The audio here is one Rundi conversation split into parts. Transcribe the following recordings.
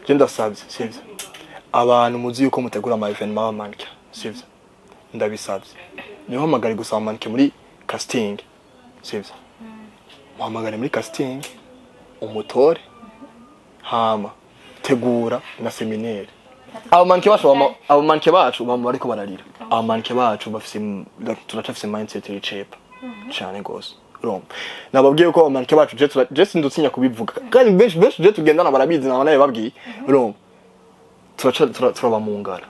Je ndasabye, sivyo? Abantu muzi yuko mutegura ama événement y'abamannequin, sivyo? Ndabisabye, niho gusa abamannequin muri casting, sivyo? Muhamagare muri casting, umutore, hama tegura na séminaire. Abamannequin bacu abamannequin bacu bama bariko bararira. Abamannequin bacu bafise, turacafise mindset iri cheap cane gose. Urumva, nababwiye ko abamannequin bacu, je sindutinya kubivuga, kandi benshi benshi je tugendana barabizi, naba nabibabwiye. Urumva, turaca turaba mu ngara.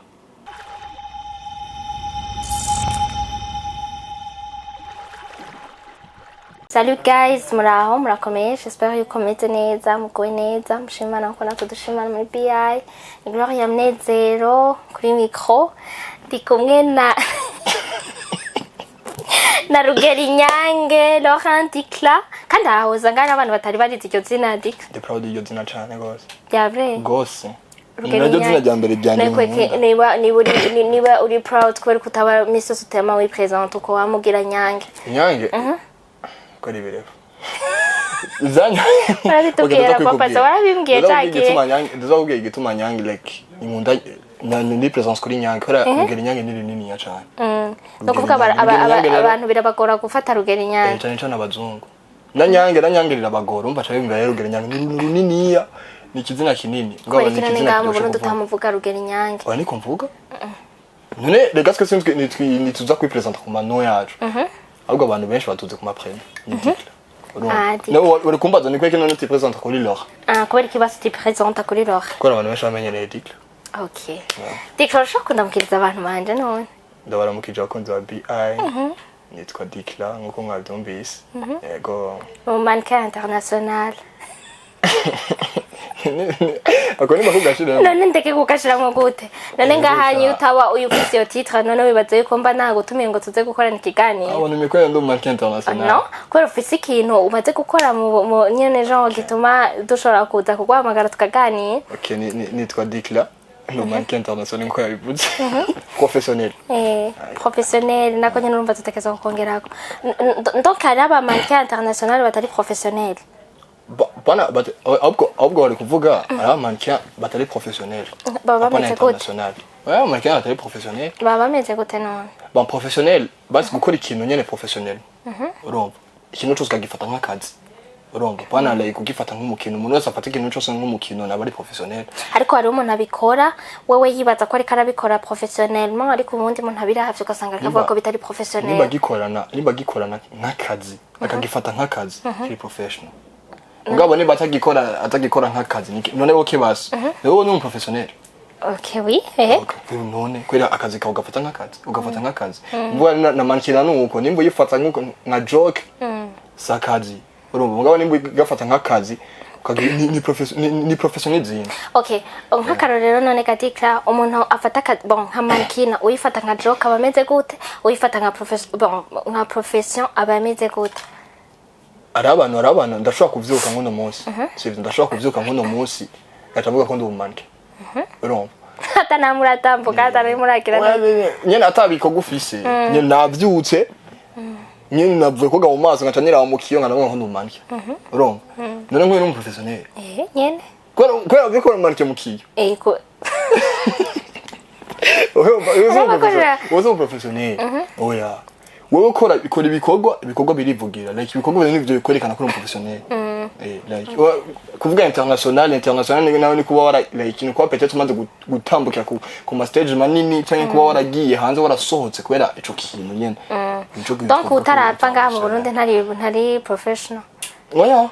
Salut guys, muraho, murakomeye? J'espère yuko mumeze neza, muguwe neza, mushimana nkuko natwe dushimana muri BI. Ni Gloria Munezero kuri micro, ndi kumwe na Rugeri Nyange Laurent Dikla, kandi ahahoza ngana abantu batari barizi iryo zina Dikla. Ndi proud y'iryo zina cane gose. Bya vrai? Gose. Rugeri Naryo zina Nyange. rya mbere ryanje. Nakweke Nkunda. niba uri proud kubera ko utaba misi yose utema wipresente uko wamugira Nyange. Nyange ko ari bireba izanya. Warabitubwira, papa, se warabimbwiye cagihe. Ndazakubwira igituma Nyange, like, inkunda ni présence kuri Nyange, kubera Rugeri Nyange ni rininiya cane. Ni ukuvuga Rugeri Nyange abantu birabagora gufata Rugeri Nyange. Cane cane abazungu na Nyange rirabagora. Umva, ca bimva rero, Rugeri Nyange ni runiniya, ni ikizina kinini. Kubera Ngabo iki ni none ikizina ngaha mu kiryoshe Burundi kuvuga. utamuvuga Rugeri Nyange? Oya, niko mvuga none. Rega twe sinzwe nituza kwipresenta ku mano yacu, ahubwo abantu benshi batuze ku maprénom, ni Dikla. Ah, Dikla. Nawe uri kumbaza ni kweki none utipresenta kuri Laura? Ah, kubera ikibazo utipresenta kuri Laura? Kubera abantu benshi bamenyereye Dikla. Okay, Dikla, urashobora kundamukiriza abantu banje none? Ndabaramukije abakunzi ba BI. Nitwa Dikla nkuko mwabyumvise, yego. Mu mannequin international. Ako ni makugashira. None ndeke kugashiramo gute none? Yego, Ngaha sha. niyo utaba uyu ufise iyo titre, none wibaza yuko mba nagutumiye ngo tuze gukorana ikiganiro? Abona imikono, ndi mannequin international. No kubera ufise ikintu umaze gukora mu nyene genre gituma dushobora kuza kuguhamagara tukaganira. Okay, nitwa Dikla, ndi mannequin international nkuko yabivuze, professionnel. Professionnel nako nyene urumva tutekereza kukongerako. Donc hari aba mannequin international batari professionnel? Bana ahubwo bari kuvuga ari abamannequin batari professionnel. Baba Apana bameze gute? international. Ouais, abamannequin batari professionnel. Baba bameze gute none? Bon, professionnel basi gukora ikintu nyene professionnel. Urumva, ikintu cyose ukagifata nk'akazi. Urumva, bana, like, kugifata nk'umukino. Umuntu wese afata ikintu cyose nk'umukino naba ari professionnel. Ariko hariho umuntu abikora wewe yibaza ko ariko arabikora professionnellement, ariko ubundi muntu abiravye ugasanga ariko avuga ko bitari professionnel. Nimba agikorana nk'akazi, akagifata nk'akazi, kiri professional. Mugabo niba atagikora nk'akazi, none okay, basi wowe ni umuprofessionnel. Okay, oui, eh. Okay. None kubera akazi kawe ugafata nk'akazi, ugafata nk'akazi. Mvuga na mannequin nuko nimba uyifata nk'uko nka joke, si akazi. Urumva, mugabo nimba ugafata nk'akazi, ni profession n'izindi. Okay, nk'akarorero none Kadikra, umuntu afata bon, nka mannequin uyifata nka joke aba ameze gute? Uyifata nka profession, bon, nka profession aba ameze gute? Hari abantu ndashobora kuvyuka nk'uno munsi, sivyo? Ndashobora kuvyuka nk'uno munsi ngaca mvuga ko ndi umumannequin. Urumva? Ata namuratambuka, ata muragira. Nyene atabikorwa ufise, nyene navyutse, nyene navuye koga mu maso, ngaca niraba mu kiyo, nkanavuga ko ndi umumannequin. Urumva, none nk'uyu ni umuprofessionnel? Eh, nyene. Kubera uvuye kubona umumannequin mu kiyo. Eh, ko Wowe si umuprofessionnel. Oya, wowe ukora ibikorwa birivugira, like, ibikorwa nivyo bikwerekana ko uri umuprofessionnel. Like, kuvuga international nawe ni kuba wara, like, ni kuba peut-être umaze gutambukira ku ma stage manini, canke kuba waragiye hanze, warasohotse kubera ico kintu nyene. Nico kintu Donc twavuga ko utarapfa ngaha mu international. Burundi ntari professional? Oya,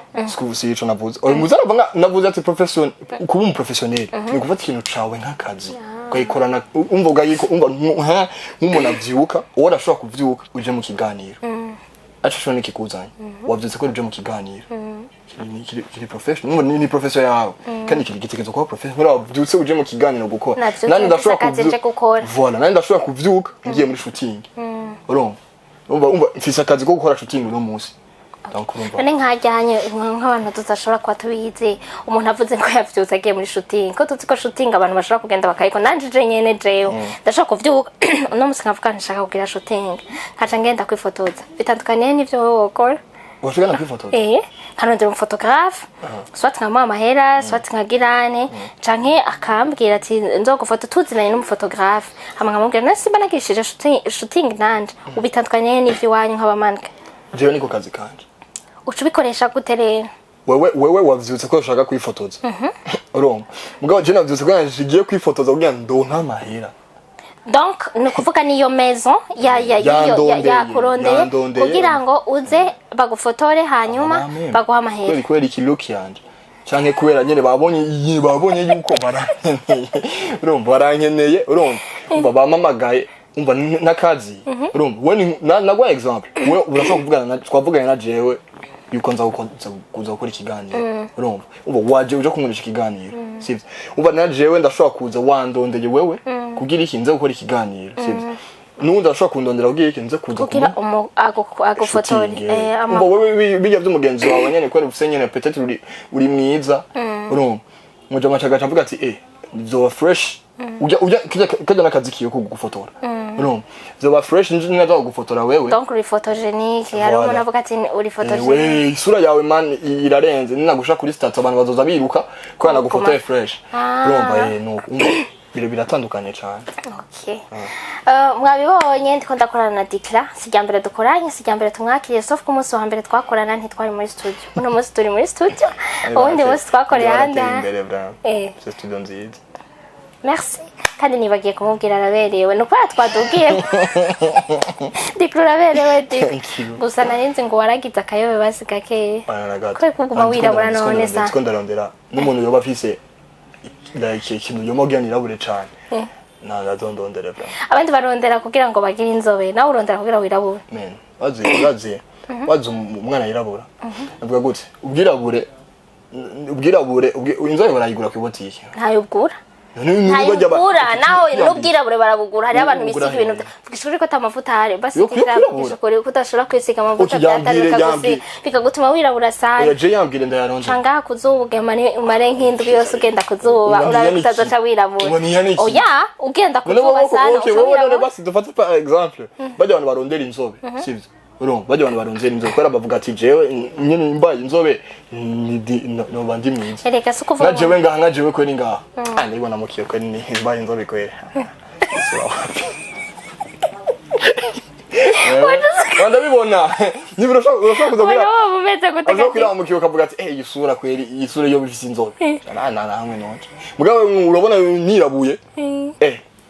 si ico navuze. Oya, muzi aravuga, navuze ati profession, kuba umuprofessionnel ni gufata ikintu cawe nk'akazi, ukayikorana, umva, umva, nk'umuntu avyuka, uwo arashobora kuvyuka uje mu kiganiro, aco cyo nikikuzanye, wavyutse ko uje mu kiganiro, kiri professional. Umva, ni profession yawe, kandi kiri gitekerezo kuba professional. Wavyutse uje mu kiganiro gukora. Navyutse Nanje ndashobora mfise akazi nje gukora. Voilà, nanje ndashobora kuvyuka ngiye muri shooting. Urumva, umva, mfise akazi ko gukora shooting uno munsi. Donc urumva. None nkajyanye nk'abantu tudashobora kuba tubizi, umuntu avuze ko yavyutse agiye muri shooting, ko tuzi ko shooting abantu bashobora kugenda bakayikora, nanje je nyene jewe ndashobora kuvyuka uno munsi nkavuga nshaka kugira shooting, nkaca ngenda kwifotoza, bitandukaniye n'ivyo wowe wokora? Washobora kwifotoza. Eh, Nkarondera umuphotographe, soit nkamuha amahera, soit nkagirane, canke akambwira ati nzogufoto, tuzinanye n'umuphotographe, hama nkamubwira none simba nagirishije shooting nanje. Ubitandukanye n'ivy'iwanyu nk'abamannequin? Jewe niko kazi kanje. Uca ubikoresha gute rero? Wewe wavyutse ko ushaka kwifotoza, urumva? Mugabo je navyutse ko ngiye kwifotoza kugira ngo ndonke amahera. Donc ni ukuvuga niyo maison ya Yandondeye, yakurondeye yandondeye. kugira ngo uze bagufotore, hanyuma Amen. baguha amahera. Kubera iki look yanje, canke kubera nyene babonye yuko barankeneye, urumva? Barankeneye, urumva? Umva, bamamagaye, umva, n'akazi, urumva? We naguha exemple, we urashobora kuvugana na twavuganye na jewe yuko nza kuza gukora ikiganiro, urumva? Umva, waje uje kunkoresha ikiganiro, sivyo? Umva, na jewe ndashobora kuza wandondeye wewe kugira iki? Nze gukora ikiganiro, sivyo? N'uwundi arashobora kundondera kugira iki? Nze kuza kugira agufotore. Shooting, eh. Umva, wewe bijya by'umugenzi wawe nyene, kubera ufise nyene peut-être uri mwiza, urumva? Mujama agaca avuga ati vyoba fresh ujya kajya n'akazi kiwe ko gufotora, urumva? Vyoba fresh nje naza kugufotora wewe. Donc uri photogénique. Hari Voilà. umuntu avuga ati uri photogénique. We isura yawe man irarenze, ninagusha kuri statut abantu bazoza biruka kubera nagufotoye fresh. Ah. Urumva? Nuko umva biratandukanye cane. Okay. Mwabibonye, ndiko ndakorana na Dikla. Si irya mbere dukoranye, si irya mbere tumwakiriye, sauf ko umunsi wa mbere twakorana ntitwari muri studio. Uno munsi turi muri studio, uwundi munsi twakoreye ahandi. Barateye imbere bra. C'est studio nziza. Merci. Kandi nibagiye kumubwira araberewe, ni ukubera twadugiye. Dikla, uraberewe Dikla. Thank you. Gusa narinzi ngo waragize akayobe basi gakeya. Oya, na gato. Kubera ko uguma wirabura none sa. Ndiko ndarondera n'umuntu yoba afise like ikintu yoba kugira nirabure cane. Na ndazondondere bra. Abandi barondera kugira ngo bagire inzobe, nawe urondera kugira wirabure. Man, wazi umwana yirabura avuga gute? Ubwirabure inzobe barayigura ku ibotike. Ntayo ugura. None Ntayo bajya ugura naho, n'ubwirabure barabugura. Hariho abantu Ugura bisiga ibintu hehe? Vugisha ukuri ko ata mavuta ahari basi. Yo kwirabura. Vugisha ukuri ko udashobora kwisiga amavuta. Uti yambwire, Byatari yambwire. bikagutuma wirabura sana. Oya, je yambwire ndayaronze. Ca ngaha kuzuba, ugema umare nk'indwi yose ugenda kuzuba, Uba urabe ntiyana iki? utazoca wirabura. Uba ntiyana iki? Oya, ugenda None kuzuba wowe sana, okay, uca wowe none wirabura. basi dufate par exemple bajya abantu barondera inzobe, sivyo? Urumva, bajya abantu barondera inzobe kubera bavuga ati jewe nyene mbaye inzobe noba ndi mwiza. Erega si ukuvuga Nka jewe ngaha, nka jewe kweri ngaha, ah, ndibona mukiyo kweri ni mbaye inzobe kweri. Sura wapi? Ndabibona niba urashobora kuza Ubona kugira wowe umeze gute? Aza kwiraba mu kiyo ukavuga ati iyi sura kweri, iyi sura yo bifise inzobe na hamwe noje, mugabo urabona nirabuye,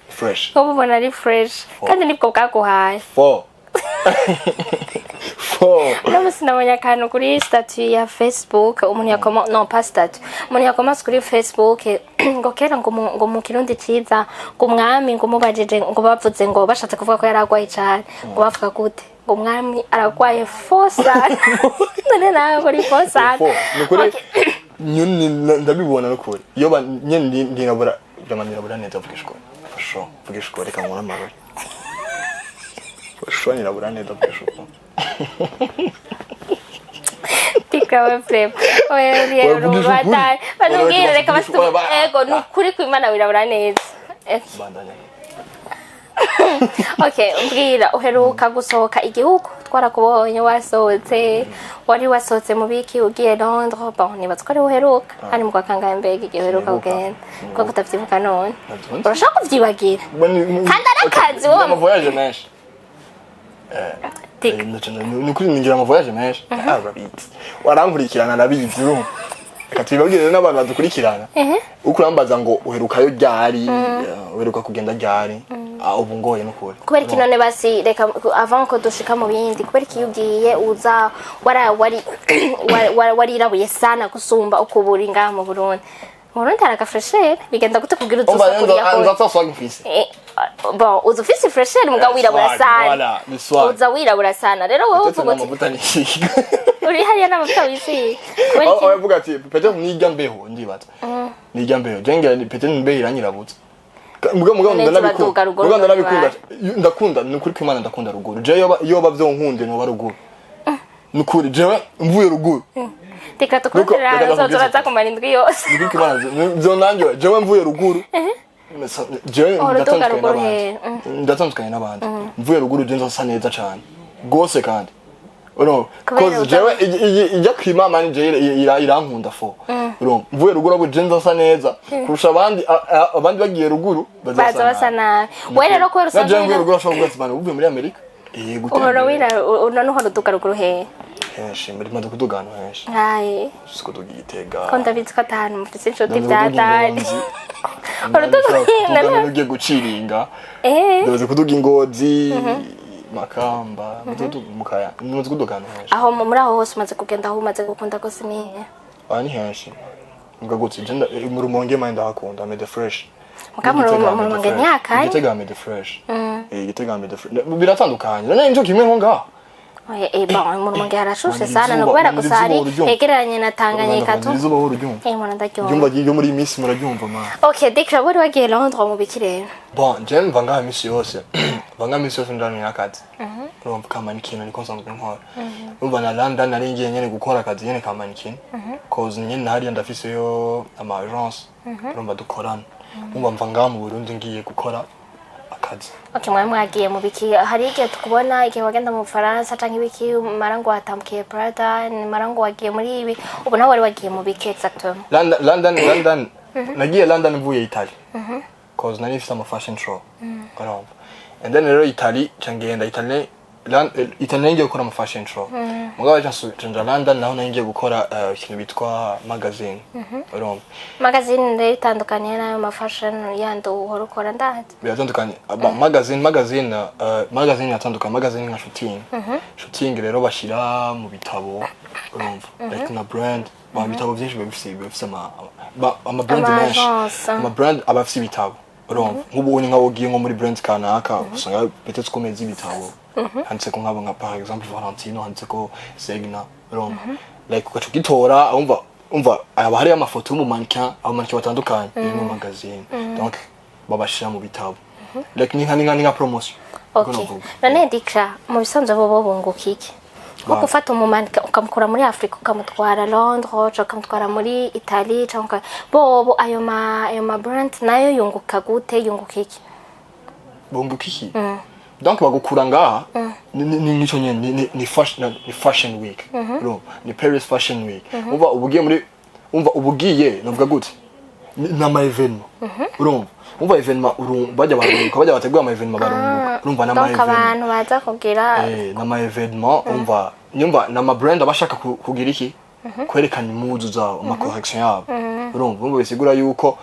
fresh. Wowe ubona ari fresh kandi nibwo bwaguhaye. Four four. Uno munsi nabonye akantu kuri statut ya Facebook, umuntu yakoma, non pas statut, umuntu yakomase kuri Facebook ngo kera ngo mu Kirundi ciza ngo umwami ngo umubajije ngo bavuze ngo bashatse kuvuga ko yari agwaye cane, ngo bavuga gute? Ngo umwami aragwaye fosana. None nawe ngo uri fosana? Four nukuri nyene ndabibona nukuri iyo nyene ndinabura vraiment, nirabura neza. Vugisha ukuri, for sure, vugisha ukuri, reka nkure amarori. For sure nirabura neza, vugisha ukuri. Tikawe vraiment oya. Oya, vugisha ukuri. Uriye banubwire, reka Oya, basi. Ego, nukuri kw'Imana wirabura neza. Bandanya. Okay, mbwira, uheruka gusohoka igihugu, twarakubonye wasohotse, wari wasohotse mu biki ugiye Londres? Bon, nibaza ko ari uheruka hari mu kwa kangahe? Mbega igihe uheruka Sinibuka. kugenda Sinibuka. ko kutavyibuka none? Ntavyonzi. Urashaka kuvyibagira Kandi ari akazi, wowe. Ama voyage menshi. Tika. Nukuri ningira ama voyage menshi. Ah, urabizi, warankurikirana, ndabizi. Urumva, reka tubibabwire n'abantu badukurikirana. Uko urambaza ngo uherukayo ryari, uheruka kugenda ryari? Ah, ubu ngoye nukuri. Kubera iki none? Basi reka avant ko dushika mu bindi, kubera iki iyo ugiye uza wara wari warirabuye sana gusumba uko uba uri ngaha mu Burundi? Mu Burundi hari agafraîcheur, bigenda gute kugira uza Umva, usa kuriya kose? nza swag mfise. Bon, uza ufise fraîcheur mugabo wirabura Swag, sana. voilà, ni swag. Uza wirabura sana rero wowe Peut-être uvuga uti n'amavuta nisiga. Uri hariya n'amavuta wisiga, kubera iki? Aho avuga ati peut-être nirya mbeho, ndibaza nirya mbeho jengera ni peut-être mbeho iranyirabutsa. Muga Neza. ndanabikunda. Baduga ruguru. Muga ndanabikunda, ndakunda nukuri kw'Imana, ndakunda ruguru. Je yoba vyonkunde noba ruguru, nukuri jewe mvuye ruguru. Reka tukurikirana. Reka Uzoza ndakubwiza. uraza kumara indwi yose. Nukuri kw'Imana vyo nanjye jewe mvuye ruguru jewe Oh, uruduga ndatandukanye ruguru n'abandi. he? Ndatandukanye n'abandi. Mvuye ruguru je nzasa neza cane gose kandi Urumva? Kubera Cause jewe ijya climat, man, jewe irankunda fo. Urumva, mvuye ruguru abo je nzasa neza kurusha abandi. Abandi bagiye ruguru baza basa nabi. We rero kubera Na jewe usanzwe mvuye ruguru ashobora kuvuga ati: "Man, uvuye muri Amerika?" Eh, gutembera. Uhora wira, none uhora uduga ruguru hehe? Henshi, muri maze kuduga ahantu henshi. Nkaye? Siko duga Igitega. Ko ndabizi ko atahantu mufise inshuti Ndazi kuduga vyatari. Ingozi. Uruduga Kuduga ugiye guciringa. Ndazi kuduga Ingozi, Makamba, mukaya, ndazi kuduga ahantu henshi. Aho muri aho hose umaze kugenda, aho umaze gukunda gose ni hehe? Aha ni henshi. Mbwa gutse je mu Rumonge mine ndahakunda, mede fresh. Muga mu Igitega mu mede Rumonge fresh. ntihakanye? Igitega mede fresh. Eh, Igitega mede fresh. Biratandukanye. None nico kimwe nko ngaha. Oya, bon, mu Rumonge harashushe Mandira sana, izuba, ni ukubera mandira gusa hari izuba uryumva. hegeranye na Tanganyika tu. Izuba uryumva. Eh, mbona ndaryumva. Ibyumba ryo muri iyi minsi muraryumva, ma. Okay, Dikra, wari wagiye Londres mu biki rero? Bon, je mva ngaha iminsi yose. Mva ngaha iminsi yose njanye n'akazi. Urumva, ka mannequin niko nsanzwe nkora. Urumva, na London nari ngiye nyene gukora akazi nyene ka mannequin. Cause nyene hariya ndafiseyo ama agence. Urumva, dukorana. Urumva, mva ngaha mu Burundi ngiye gukora akazi. Okay, mwari mwagiye mu biki? Hari igihe tukubona, igihe wagenda mu Bufaransa canke ibiki, mara ngo watambukiye Prada, mara ngo wagiye muri ibi. Ubu nawe wari wagiye mu biki exactement? London, London, London. Nagiye London mvuye Italy. Cause nari mfise ama fashion show. Urumva. And then rero Italy ca ngenda Italy, Italy nari ngiye gukora ama fashion show. Mugabo ca nja London naho nari ngiye gukora ikintu bitwa magazine. Urumva. Magazine rero itandukaniye n'ayo ma fashion yandi uhora ukora, ndazi? Biratandukanye. Magazine iratandukanye. Magazine nka shooting. Shooting rero bashira mu bitabo, urumva. Like na brand, ba bitabo byinshi biba bifise ama brand Ama menshi. agence. Ama brand aba afise ibitabo. Urumva, nk'ubu unye nk'aho ugiye nko muri brand kanaka, usanga peut-être ko mezi ibitabo handitse ko nk'abo, nka par exemple Valentino, handitse ko Zegna. Urumva, like ugaca ugitora, umva haba hariyo amafoto y'umu mannequin, aba mannequin batandukanye iri mu magazine, donc babashira mu bitabo, like ni nka promotion. Niko Okay. novuga. None Dikra, mu bisanzwe bo bunguka iki? Nko gufata umu mannequin ukamukura muri Afrika ukamutwara Londres canke ukamutwara muri Italy canke bobo ayo ma brand nayo yunguka gute, yunguka iki? Bunguka iki? Donc bagukura ngaha, ni nico nyene, ni fashion week. Urumva, ni Paris Fashion Week. Umva, ubugiye muri, umva, ubugiye navuga gute, ni ama événement. Urumva, umva, événement, urumva bajya barunguka, bajya bategura ama événement barunguka. Urumva, n'ama Donc événement abantu baza kugira n'ama événement, umva, nyumva n'ama brand abashaka kugira iki, kwerekana impuzu zabo, ama collection yabo. Urumva, bisigura yuko,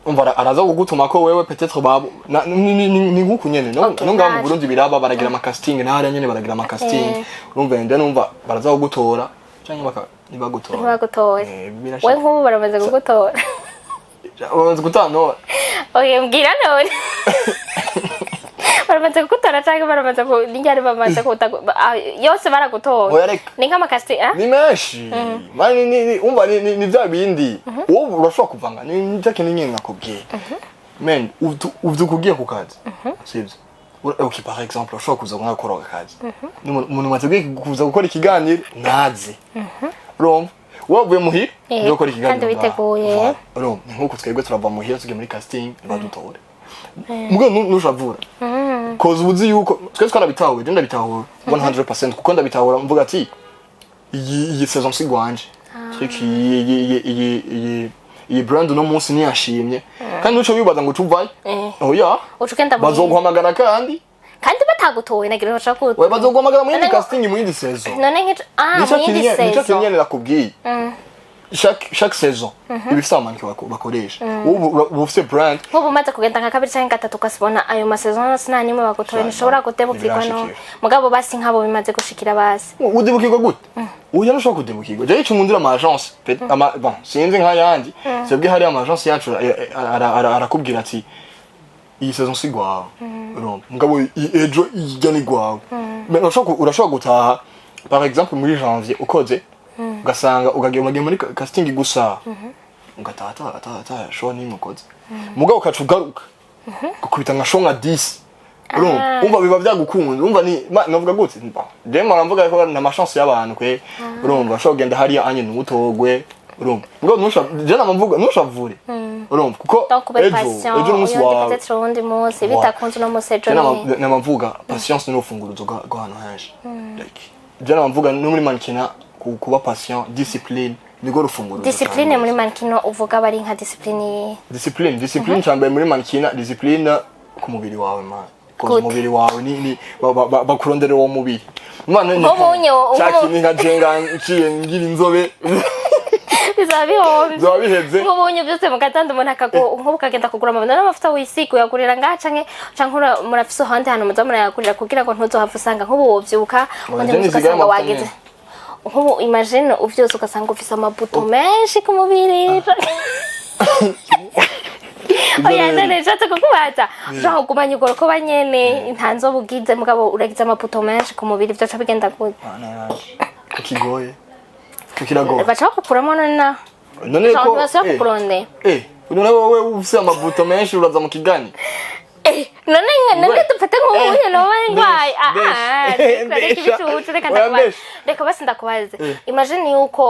umva, araza kugutuma ko wewe peut-être babo ni nkuku nyene no Okay, no ngaha mu ntaco. Burundi biraba, baragira ama casting, na hariya nyene baragira ama casting. Urumva, and numva baraza kugutora canke baka ntibagutora. Ntibagutora. Birashika. We nk'ubu baramaze kugutora? Bamaze gutantora. Okay, mbwira none, baramaze kugutora canke baramaze ku n'iryari bamaze kuta yose baragutora? Oya, reka. Ni nk'ama casting, ah? Ni menshi mani, umva, ni bya bindi wowe urashobora kuvanga, ni cya kintu nyine nakubwiye, men, uvyuka ugiye ku kazi, sivyo? Okay, par exemple urashobora kuza gukora akazi. Umuntu wateguye kuza gukora ikiganiro ntazi. Urumva, wavuye muhira ugiye gukora ikiganiro kandi ngaha. witeguye. Voilà. Urumva, ni nk'uko twebwe turava muhira tugiye muri casting ntibadutore, mbwa ntushavura, koza ubuzi yuko twese twarabitahuye. Je ndabitahura 100%, kuko ndabitahura mvuga ati iyi saison si gwanje truc, iyi brand uno munsi ntiyashimye, kandi nuco wibaza ngo ucuvayo. Oya. Uca ugenda mu Bazoguhamagara kandi. Kandi batagutoye nagira bashaka ku Oya, bazoguhamagara mu yindi None casting, mu yindi saison. None nk'ico Nico mu yindi kintu, nico kintu saison. nyene nakubwiye. Chaque saison iba ifise ama mannequin bakoresha. Ubu uba ufise brand. Nk'ubu umaze kugenda nka kabiri canke gatatu, ukasibona ayo ma saison yose nta nimwe bagutoye, ntushobora gutebukirwa no Ntibirashikira. mugabo basi nk'abo bimaze gushikira basi. Udebukirwa gute? Oya, ntushobora kudebukirwa. Jewe ico nkundira ama agence, ama, bon, sinzi nk'ayandi, twebwe hariya ama agence yacu arakubwira ati iyi saison si gwawe. Urumva, mugabo ejo irya ni gwawe. Mais urashobora gutaha par exemple muri janvier ukoze, ugasanga ugagiye ugagiye muri casting gusa, ugataha ata show nimwe ukoze, mugabo ukaca ugaruka gukubita nka show nka 10. Urumva, umva, biba byagukunze. Umva, ni navuga gute? Bon, je mpora mvuga ko na ma chance y'abantu kwe. Urumva, ushobora kugenda hariya anye ntutogwe. Urumva, mugabo ntusha, je nama mvuga ntushavure. Urumva, kuko Donc ube ejo patient. ejo n'umunsi Uyundi wawe. peut-être uwundi munsi Voilà. bitakunze uno munsi, ejo Je ni nama mvuga patience ni urufunguruzo rw'ahantu henshi, like Je mvuga no muri mannequinat, kuba patient, discipline niko rufunguzo. Discipline muri mannequinat uvuga bari nka discipline yihe? Discipline cyambere muri mannequinat, discipline ku mubiri wawe, man. Koza Gute? umubiri wawe ni bakurondera uwo mubiri. Mwana ni Nk'ubunye cya kintu nka jenga nciye ngira inzobe. Bizaba bihomvye. Bizaba biheze. Nk'ubunye byose mu gatondo umuntu akagu nk'ubu ukagenda kugura amavuta n'amavuta wisiga, uyagurira ngaha canke murafise ahandi hantu muza murayagurira kugira ngo ntuzohave usanga nk'ubu wovyuka undi Je munsi nisigaye ugasanga amavuta wagize nyene. Nk'ubu imagine uvyutse ugasanga ufise amabuto menshi ku mubiri. Oya, none nshatse kukubaza, ushaka kugumanya urwo rukoba nyene, nta nzobe ugize, mugabo uragize amabuto menshi ku mubiri, vyoca bigenda gute? Mana yanje, kukigoye, kukiragoye. Baca bakukuramo none naho? None ko ntibasubira kukurondera? None wowe ufise amabuto menshi uraza mu kigani? None none dufate nk'ubu noba ndwaye. Ah, ah, Mbesha. reka reka ibicucu, reka Oya, ndakubaze. mbesha. Reka basi ndakubaze. Imagine yuko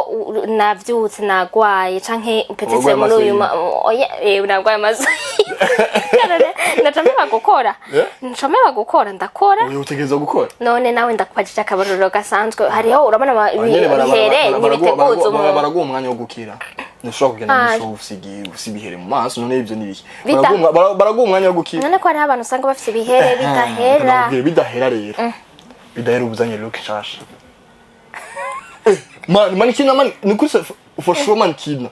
navyutse nagwaye canke petite Wagwaye muri uyu amaso? Oya, nagwaye amaso. Ndaca mpeba gukora. Eh? Nca mpeba gukora, ndakora. Oya, utegereza gukora. None nawe ndakubajije akabaruro gasanzwe, hariho urabona Nyene ibihere ntibiteguza umuntu. Baraguha umwanya wo gukira. Ntushobora kugenda Ah. muri show ufise ibihere mu maso. None ivyo ni ibiki? Baraguha umwanya wo gukira. None ko hariho abantu usanga bafise ibihere bidahera? Ndakubwira, bidahera rero, bidahera ubuzanye look nshasha. Man, mannequinat, man, ni kuri for sure mannequinat.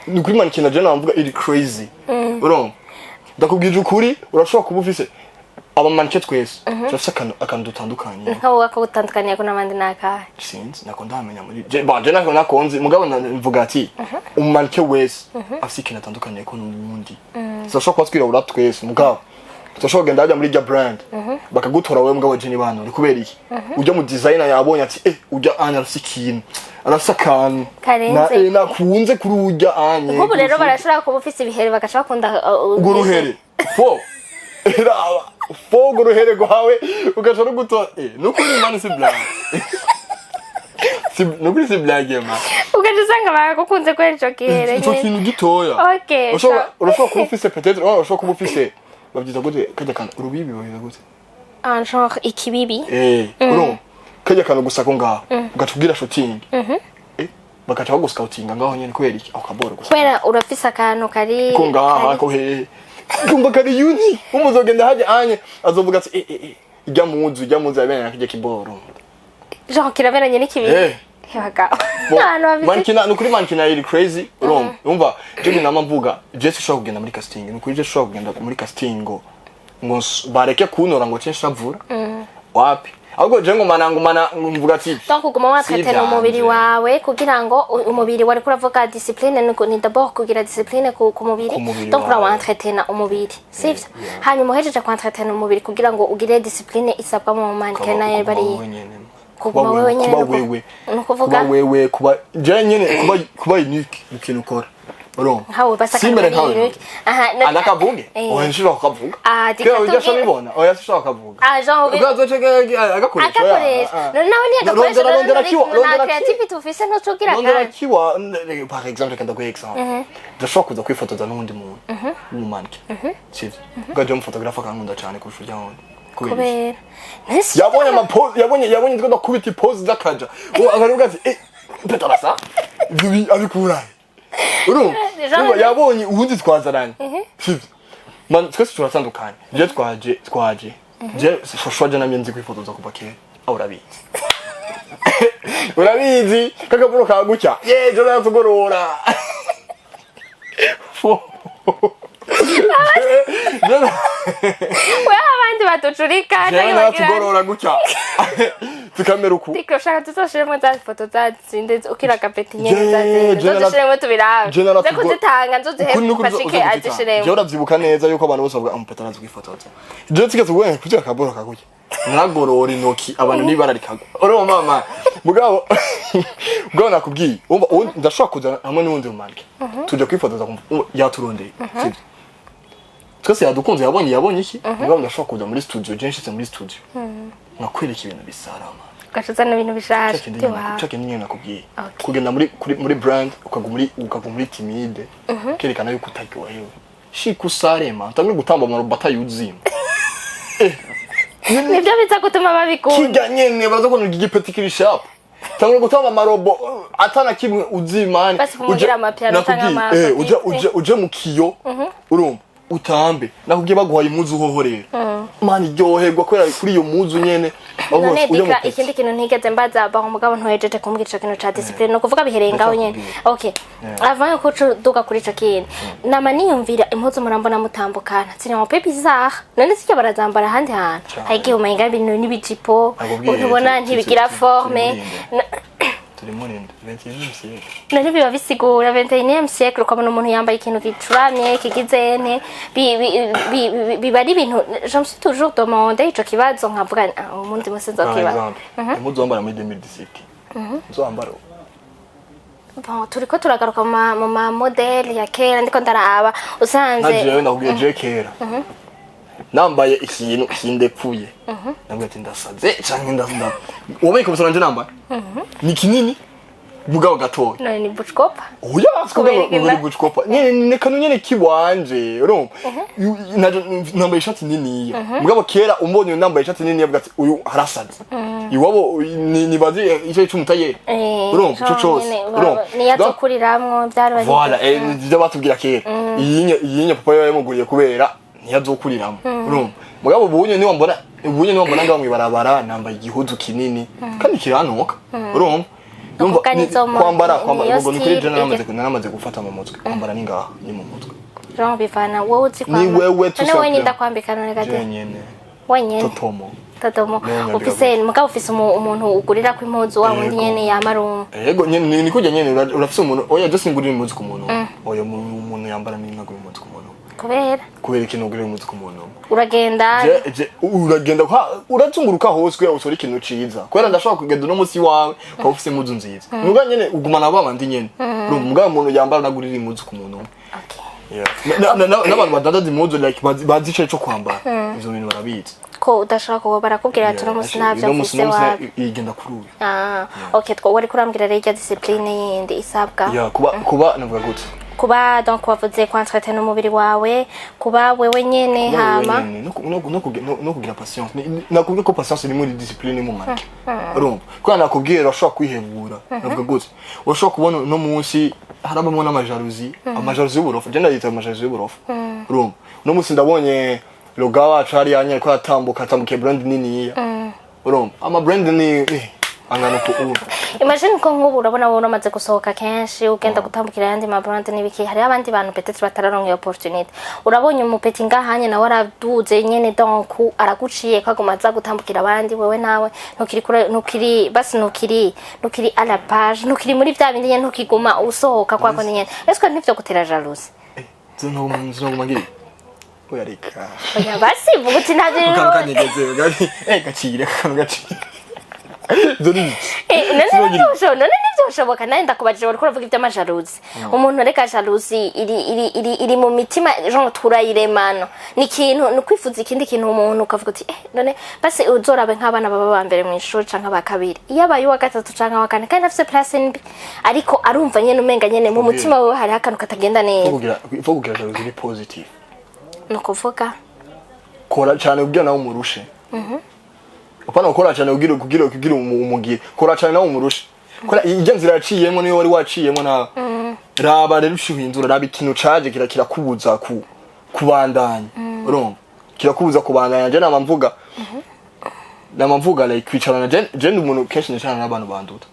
Ni kuri mannequinat je navuga iri crazy. Urumva? Ndakubwije ukuri, urashobora kuba ufise abamannequin twese turafise akantu dutandukanye. Nkawe ko gutandukaniye ko n'abandi ni akahe? Sinzi, nako ndamenya muri je, bon, je nako nakonzi, mugabo mvuga ati umumannequin wese afise ikintu atandukaniye ko n'uwundi. Turashobora kuba twirabura twese, mugabo turashobora kugenda hajya muri rya brand bakagutora wewe, mugabo je nibanure kubera iki? Ujya mu designer yabonye ati ujya anya arafise ikintu, arafise akantu Karenze. na nakunze kuri ujya anye. Nk'ubu rero barashobora kuba ufise ibihere bagaca bakunda Urwo ruhere fo, raba fo, urwo ruhere rwawe ugaca rugutora. Nukuri man, si blague. Nukuri si blague, man. Ugaca usanga baragukunze kubera ico gihere Ico nyene. kintu gitoya. Okay, Urashobora kuba ufise peut-être, oh, urashobora kuba ufise, babyita gute kajya kantu, urubibi babyita gute? Un genre ikibibi. Urumva kajya kantu gusa ko ngaho ugaca ubwira shooting, bagaca baguscoutinga ngaho nyene. Kubera iki? Ako kaboro gusa. Kubera urafise akantu kari Ko ngaha ko hehe kumva kari unique, umuzogenda hajya anye azovuga ati ijya muzu yabene nakijya kiboro. Genre kiraberanye n'ikibibi. Abagabo abantu bafise Mannequinat, nukuri mannequinat iri crazy. Urumva, umva je nama mvuga, je sinshobora kugenda muri casting, nukuri je sinshobora kugenda muri casting ngo bareke kuntora ngo nshavura wapi, ahubwo je ngumana ngumana mvuga ati Donc uguma watretena si umubiri ivyanje. wawe kugira ngo umubiri wari kuravuga discipline ni d'abord kugira discipline ku mubiri. Ku mubiri Donc wawe. urawa-entretena umubiri, sivyo? Yeah. Hanyuma uhejeje kwentretena umubiri kugira ngo ugire discipline isabwa mu mannequin Kuba bari wewe nyene. Kuguma Kuba wewe nyene. Kuba wewe. Ni ukuvuga? Kuba wewe, kuba je nyene, kuba unique mu kintu ukora, urumva? Nkawe basa. Simere nkawe. Unique. Aha, Anakavuge. Oya, nshobora kukavuga. Ah, Kera ujya dikatubwire. bibona, oya, sinshobora kukavuga. Ah, genre Ubwo agakoresha. Agakoresha. None nawe ntiyagakoresha? Rondera kiwa, nta rondera kiwa. creativity ufise, ntucugira Rondera kandi. kiwa. Par exemple, reka ndaguhe exemple. Ndashobora kuza kwifotoza n'uwundi muntu w'umumannequin, sivyo? Ubwo je umuphotographe akankunda cyane kurusha urya wundi. Kubera iki? Kubera Nese- Yabonye amapose, yabonye ndiko ndakubita ipose z'akaja, uwo akavuga ati peta rasa ibyo abikura he? Urumva? Urumva, yabonye uwundi twazaranye, sivyo? Man, twese turatandukanye. Je twaje je shosho, je namye nzi kwifotoza kuva kera. Aho urabizi, urabizi kakaburo kagutya ye je natugorora. Fo. Wewe abandi baducurika Jewe canke bagira natugorora gutya tukamera uku. Diko ushaka tuzoshiremo za foto zazinde ukira agapeti nyene zazinde Je nzozishiremo tubirabe. Je Nze kuzitanga, nzozihe Ukuri nuko Patrick uzo kuzitanga. azishiremo. Jewe uravyibuka neza yuko abantu bose bavuga amupeta arazi kwifotoza. Jewe tigeze ubwenge kugira akaboro kagutya, naragorora intoki abantu n'ibara rikagwa. Urumva mama, mugabo nakubwiye, umva, ndashobora kuza hamwe n'uwundi mumannequin tuja kwifotoza, kumva yaturondeye, sivyo? Twese yadukunze, yabonye iki, mugabo ndashobora kuza muri studio, je nshitse muri studio nkakwereka ibintu bisarama. Ugaca uzana ibintu bishasha by'iwawe. Cya kintu nyine nakubwiye. Okay. Kugenda muri brand ukaguma muri timide, ukerekana yuko utaryohewe, shika usarema utangure gutamba amarobata yuzima. Nibyo biza gutuma babikunda. Kijya nyene baraza kubona igipeti kiri sharp. Tangura gutamba amarobo atana kimwe uzi, man. Basi kumugira amapiano canke ama Uje uje mu kiyo, urumva, utambe. Nakubwiye, baguhaye impuzu hoho rero, man, iryoherwa kubera kuri iyo muzu nyene aho None hose uje mu dika peti. Ikindi kintu ntigeze mbaza baho, mugabo ntuhejeje kumbwira ico kintu ca discipline, no kuvuga bihereye ngaho nyene. Okay, avant yuko duga kuri ico kintu, nama niyumvira impuzu murambona mutambukana ziri un peu bizarre. None sicyo barazambara ahandi hantu? Cane. Hari igihe umenga ibintu n'ibijipo Nakubwiye, ntubona ntibigira forme. Turi muri 21e siècle. None biba bisigura 21e siècle, ukabona umuntu yambaye ikintu gicuramye kigize nte biba ari ibintu je me suis toujours demandé ico kibazo, nkavuga: "Ah, umunsi musi Par nzokibaza." exemple, impuzu wambara muri 2017 uzambara ubu? Bon, turiko turagaruka mu ma modèle ya kera, ndiko ndaraba Nka usanze jewe ndakubwiye, jewe kera nambaye ikintu kindepfuye, ndabwira ati ndasaze canke ndanda wowe ikabutura nje nambaye ni kinini mugabo gatoya. None ni buckopa? Oya, sikuvuga Kubera ngo iki ni buckopa nyene, ni kanu nyene kiwanje, urumva. Nambaye ishati niniya, mugabo kera umbonye nambaye ishati niniya avuga ati uyu harasaze iwabo nibazi icyo c'umutayeri, urumva, ico cose, urumva. Niyo Donc, azokuriramwo byari. Voilà, nivyo batubwira kera. Iyinye papa yawe yamuguriye kubera ntiyazokuriramo, urumva. Mugabo ubunye niwambona ngaho mwibarabara nambaye igihuzu kinini kandi kirantuka, urumva. Urumva, Ukuvuga nizo kwambara niyo ubwo ni kuri style je naramaze gufata mu mutwe, kwambara ni ngaha, ni mu mutwe. Jean bivana wowe uzi Ni kwambara. wewe tout None wewe simplement. ninda kwambika none Je gade nyene. Wenyene. Totomo. Totomo. Nyene. Ufise, mugabo ufise umuntu ugurira ko impuzu wa wundi Yego. nyene yamarumwe? Yego nyene, ni kujya nyene urafise umuntu. Oya, je singurira impuzu ku muntu. Oya, umuntu yambara ni nagura impuzu ku muntu. Kubera? Kubera ikintu ugurira impuzu ku muntu? Uragenda. Je uragenda urazunguruka hose kugira usore ikintu ciza, kubera ndashobora kugenda uno munsi wawe ukaba ufise impuzu nziza, muga nyene ugumana ba bandi nyene, urumva. Mugabo umuntu yambara nagurira impuzu ku muntu umwe. Okay. Yeah. N'abantu badandaza impuzu like bazi ico co kwambara, ivyo bintu barabizi. Ko udashaka kuba barakubwira ati uno munsi ntavyo Uno munsi mfise uno munsi wawe. Igenda kuri uyu. Ah, okay, two wari kurambwira rero irya discipline yindi isabwa. Yeah, kuba navuga gute? Kuba, donc wavuze ku entretien umubiri wawe, kuba wewe nyene, Kuba wewe hama nyene, no kugira patience. Nakubwiye ko patience iri muri discipline mu manke, urumva, kubera nakubwiye urashobora kwihebura. Navuga gute? Urashobora kubona uno munsi harabamwo n'amajalousie, amajalousie y'uburofa, je ndayita amajalousie y'uburofa, urumva. Uno munsi ndabonye loga wacu hariya nyene ko yatambuka, atambukiye brand niniya, urumva, ama brand ni angana uku ubu. Imagine ko nk'ubu urabona wowe uramaze gusohoka kenshi, ugenda gutambukira ayandi ma brand n'ibiki, hariho abandi bantu peut-être batararonka iyo opportunité. Urabonye umupeti ngahanye nawe araduze nyene, donc araguciye ko aguma aza gutambukira abandi, wewe nawe ntukiri ntukiri basi ntukiri à la page, ntukiri muri vya bindi nyene, ntukiguma usohoka kwako ni nyene. Est-ce que ntivyo gutera jalousie? Zinoguma ngira oya, reka. Oya, basi vuga uti ntavyo. Akantu kanyegeze gacire akantu gacire. Ivyo ni ibiki? None ntivyoshoboka? Nawe ndakubajije, wariko uravuga ivy'amajalousie. Umuntu reka jalousie iri mu mitima, genre turayiremano, ni ikintu ni ukwifuza ikindi kintu, umuntu ukavuga uti none basi uzorabe nk'abana baba ba mbere mw'ishuri canke aba kabiri, iyo abaye uwa gatatu canke uwa kane kandi afise place mbi, ariko arumva nyene umenga nyene mu mutima wiwe hariho akantu katagenda neza. Faut kugira jalousie ni positive. Ni ukuvuga? Kora cyane kugira nawe umurushe. Apana gukora cyane kugira umugire, kora cyane nawe umurushe. Kora ijya nzira yaciyemo niyo wari waciyemo nawe. Raba rero ushihindura, raba ikintu caje kirakubuza ku kubandanya, urumva, kirakubuza kubandanya. Je nama mvuga like kwicarana, je ndi umuntu kenshi nicarana n'abantu banduta,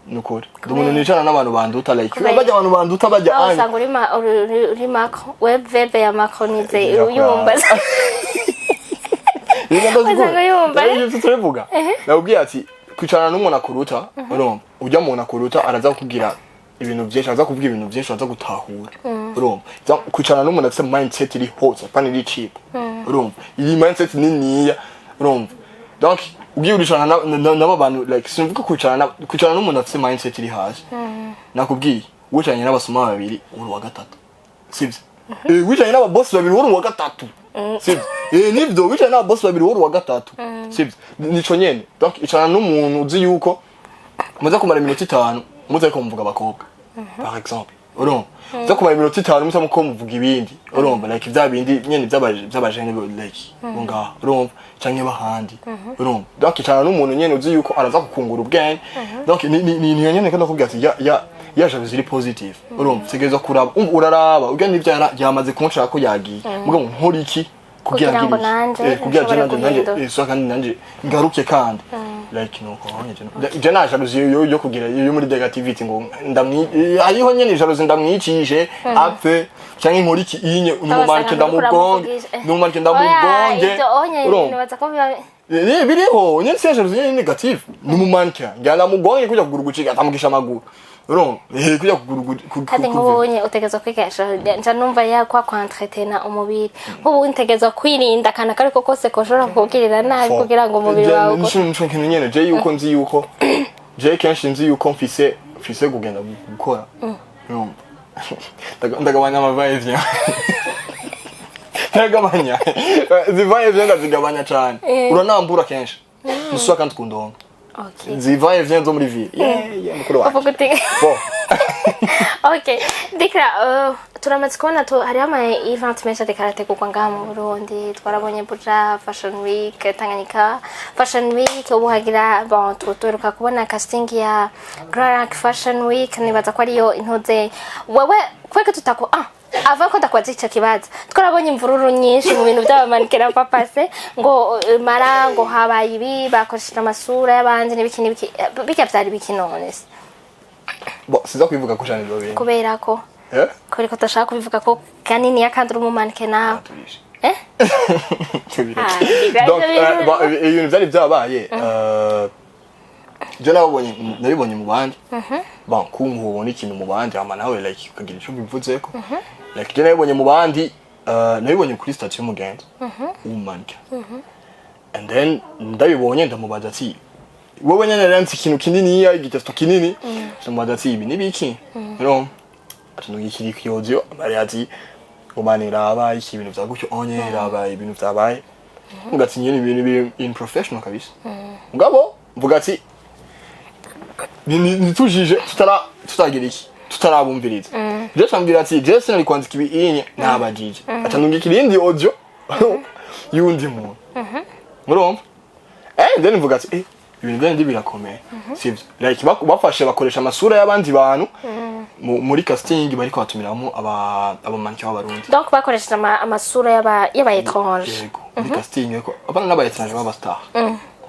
nukuri ndi umuntu nicarana n'abantu banduta like Kubera- bajya abantu banduta bajya Aho anya usanga uri Macron, we verbe ya macronize Irakora. uyumva. Usanga yumva, eh? Ivyo turivuga, nakubwiye ati kwicarana n'umuntu akuruta, urumva, ujya umuntu akuruta araza kukubwira ibintu byinshi, araza kuvuga ibintu byinshi, araza gutahura, urumva. Kwicarana n'umuntu afite mindset iri hose, apana iri cheap, urumva, iyi mindset niniya, urumva. Donc ugiye uricarana n'aba bantu like sinvuga kwicarana n'umuntu afite mindset iri hasi. Nakubwiye, wicaranye n'abasoma babiri uri uwa gatatu, sibyo? Wicaranye n'ababosi babiri uri uwa gatatu, sibyo? Nivyo, wicaranye n'ababosi babiri uri uwa gatatu, sibyo? Nico nyene. Donc icarana n'umuntu uzi yuko muza kumara iminota 5 muze ariko muvuga abakobwa par exemple, Urumva, uza kumara iminota 5 musa muko muvuga ibindi, urumva, like vya bindi nyene vy'abajene, like bo ngaha, urumva, canke bahandi, urumva. Donc icarana n'umuntu nyene uzi yuko araza kukungura ubwenge. Donc ni nyene kandi akubwira ati ya jalousie iri positive, urumva, tegereza kuraba, umva, uraraba ubwo nivyo yamaze kunshaka ko yagiye, mugabo nkora iki kugira Kugira ngo ngire iki? nanje Kugira je nshobore nanje guhindura. So kandi nanje ngaruke kandi like nuko je nta jalousie yo kugira yo muri negativity ngo ndamwi hariho nyene jalousie ndamwicishe apfe canke nkora iki inye umumanike ndamugonge, n'umumanike ndamugonge. Ibyo onye Urumva? nibaza ko biba Biriho nyene si jalousie nyene négative, n'umumanike ngira ndamugonge kujya kuguru gucika atamugisha amaguru, urumva, kujya kuguru Kandi nk'ubunye utegerezwa kwigasha, nca numva ya kwa kwentretena umubiri, nk'ubu ntegerezwa kwirinda akantu ako ariko kose koshobora kukugirira nabi kugira ngo umubiri wawe Nico kintu nyene je yuko nzi yuko je kenshi nzi yuko mfise kugenda gukora, urumva. Ndagabanya ama va-et-vient, ndagabanya zi va-et-vient, ndazigabanya cane. Uranambura kenshi nusura kandi kundonga. Zi va-et-vient zo muri ville, yeah, mukuru wanje. Uvuga uti Bon. Okay, Dikra, turamaze kubona hariho ama event menshi ariko arategurwa ngaha mu Burundi. Twarabonye Buja Fashion Week, Tanganyika Fashion Week, ubu hagira, bon, tuheruka kubona casting ya Grand Fashion Week, nibaza ko ariyo intuze wewe kweke tutako ava ko ndakwaza ico kibazo. Twarabonye imvururu nyinshi mu bintu by'abamanikera papase ngo mara ngo habaye ibi, bakoresheje amasura y'abandi n'ibiki n'ibiki. Bijya vyari biki none se? Bon, siza kubivuga ko cyane biba bintu. Kubera ko Eh? Kubera ko udashaka kubivuga ko kanini ya kandi uri umumanike nawe. Tubishe. Eh. Tubireke. Ah, biba Donc, ibyo bintu bon, ibintu byari byabaye, je nabibonye mu bandi. Bon, kungu ubona ikintu mu bandi hama nawe like ukagira icyo ubivuzeko. Like je nabibonye mu bandi, nabibonye kuri statut y'umugenzi w'umumanike, and then ndabibonye ndamubaza ati wowe nyene yanditse ikintu kinini, igitesto kinini, ndamubaza ati ibi nibiki? Urumva, ati ndungikira ikiyozo amariya ati ngo mani raba iki, ibintu vya gutyo onye, raba ibintu vyabaye. Mvuga ati nyene ibintu biri unprofessional kabisa. Mugabo mvuga ati nitujije tutara tutagira iki, tutarabumviriza. Je ambwira ati je sinari kwandika ibi inye nabajije, aca ndungikira iyindi audio y'undi muntu, murumva. Then mvuga ati ibintu byandi birakomeye, sivyo? Like bafashe bakoresha amasura y'abandi bantu muri casting bariko batumiramo aba abamanike b'abarundi. Donc bakoresheje amasura y'aba étranger? Yego, muri casting yego, abana n'aba étranger b'aba star.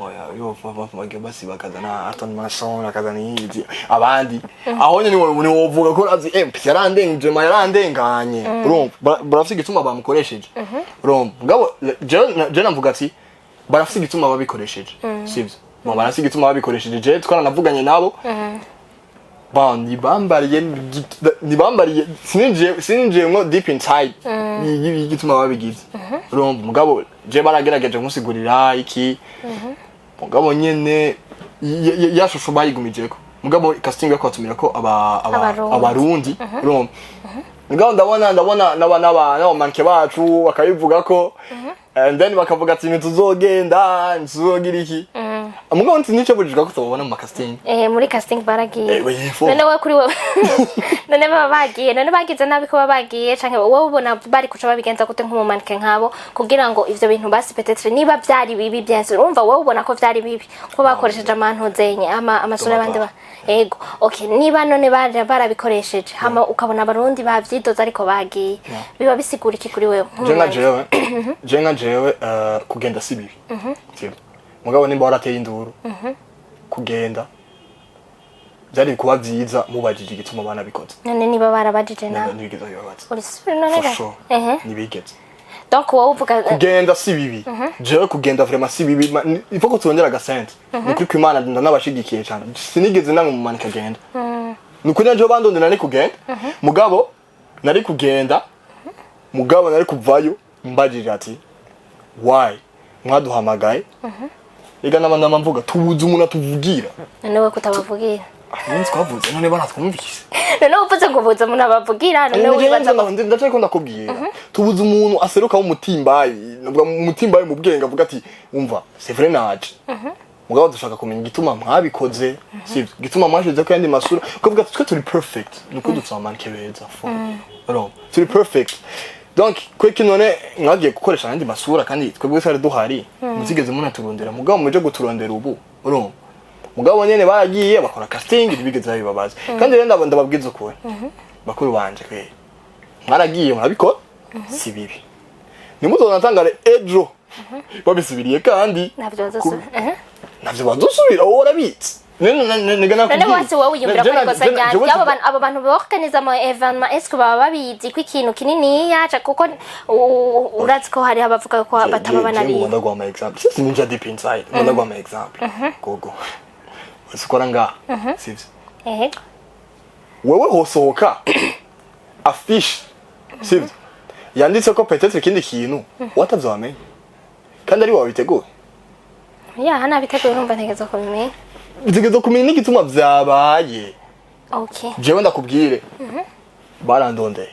Oya, yo bagiye basi bakazana Arton Mason, bakazana izi abandi aho nyene ni wovuga ko azi pisi yarandengeje ma yarandenganye, urumva. Barafise igituma bamukoresheje, urumva. Mugabo je navuga ati barafise igituma babikoresheje, sivyo? Bon, barafise igituma babikoresheje. Je twaranavuganye nabo. Bon, ntibambariye, sininjiye mwo deep inside y'igituma babigize, urumva. Mugabo je baragerageje kunsigurira iki, mugabo nyene ya shusho bayigumijeko. Mugabo casting yo kwatumira ko aba Abarundi. Abarundi, urumva. Mugabo ndabona n'abamanike bacu bakabivuga ko, and then bakavuga ati ntituzogenda, ntituzogira iki. Mugabo nico bujijwe ko tubabona mu macasting. Muri casting baragiye. We, yefo. None wowe kuri wowe, none baba bagiye, none bagize nabi ko baba bagiye, canke wowe ubona bari kuca babigenza gute nk'umumanike nkabo kugira ngo ivyo bintu basi peut-être niba vyari bibi bien sûr, urumva wowe ubona ko vyari bibi ko bakoresheje amantuzenye amasura y'abandi ba ego. Okay, niba none barabikoresheje hama ukabona abarundi bavyidoza ariko bagiye, biba bisigura iki kuri wewe Je nka nk'umumanike? jewe kugenda si bibi, sibyo? Mugabo nimba warateye induru, kugenda byari kuba vyiza mubajije igituma banabikoze. None niba barabajije nawe? Ntibigeze babibabaza. Uri sûr none For ga? sure. Ntibigeze. Donc wowe uvuga Kugenda si bibi, jewe kugenda vraiment si bibi. Il faut ko tubongera agasente. Ni ukuri kw'Imana ndanabashigikiye cyane, sinigeze nanga umumanika agenda. Ni ukuri naje bandondera nari kugenda, mugabo nari kugenda, mugabo nari kuvayo mbajije ati why mwaduhamagaye? Rega n'abandama mvuga tubuze umuntu atuvugira. None we kutabavugira? Umunsi twavuze none baratwumvise. None uvuze ngo buze umuntu abavugira, none wibaza ngo Ndacyariko ndakubwira, tubuze umuntu aseruka w'umutimbayi, navuga umutimbayi mu bwenge, avuga ati umva, c'est vrai, naje. Mugabo dushaka kumenya igituma mwabikoze, sivyo? Igituma mwashize ko yandi masura, kuvuga ati twe turi perfect, nuko dufite ama mannequin beza fo. Urumva, turi perfect, donc kweki none mwagiye gukoresha ayandi masura kandi twebwe twari duhari, muzigeze munaturondera, mugabo muje guturondera ubu? Urumva, mugabo nyene baragiye bakora casting, ntibigeze babibabaza. Kandi rero ndababwiza ukuri, bakuru banje, kweri mwaragiye murabikora, si bibi. Ntimuzonatangare ejo babisubiriye kandi. Ntabyo bazosubira. Navyo bazosubira, wowe urabitse. None wese wowe wiyumvira ko ari ikosa ryanjye? Abo bantu borganiza ama événement, est-ce que baba babizi ko ikintu kininiya kuko urazi ko hariho abavuga ko bataba banabizi. Ndaguha ama exemple, sisi ninja deep inside, ndaguha ama exemple. Gogo usikora ngaha, sivyo? Ehe. Wewe hosohoka affiche, sivyo, yanditse ko peut-être ikindi kintu watavyo wamenye kandi ari wawe biteguye. Ya, hano abiteguye, urumva ntegereza kubimenya. Utegereza kumenya n'igituma vyabaye. Jewe ndakubwire, barandondeye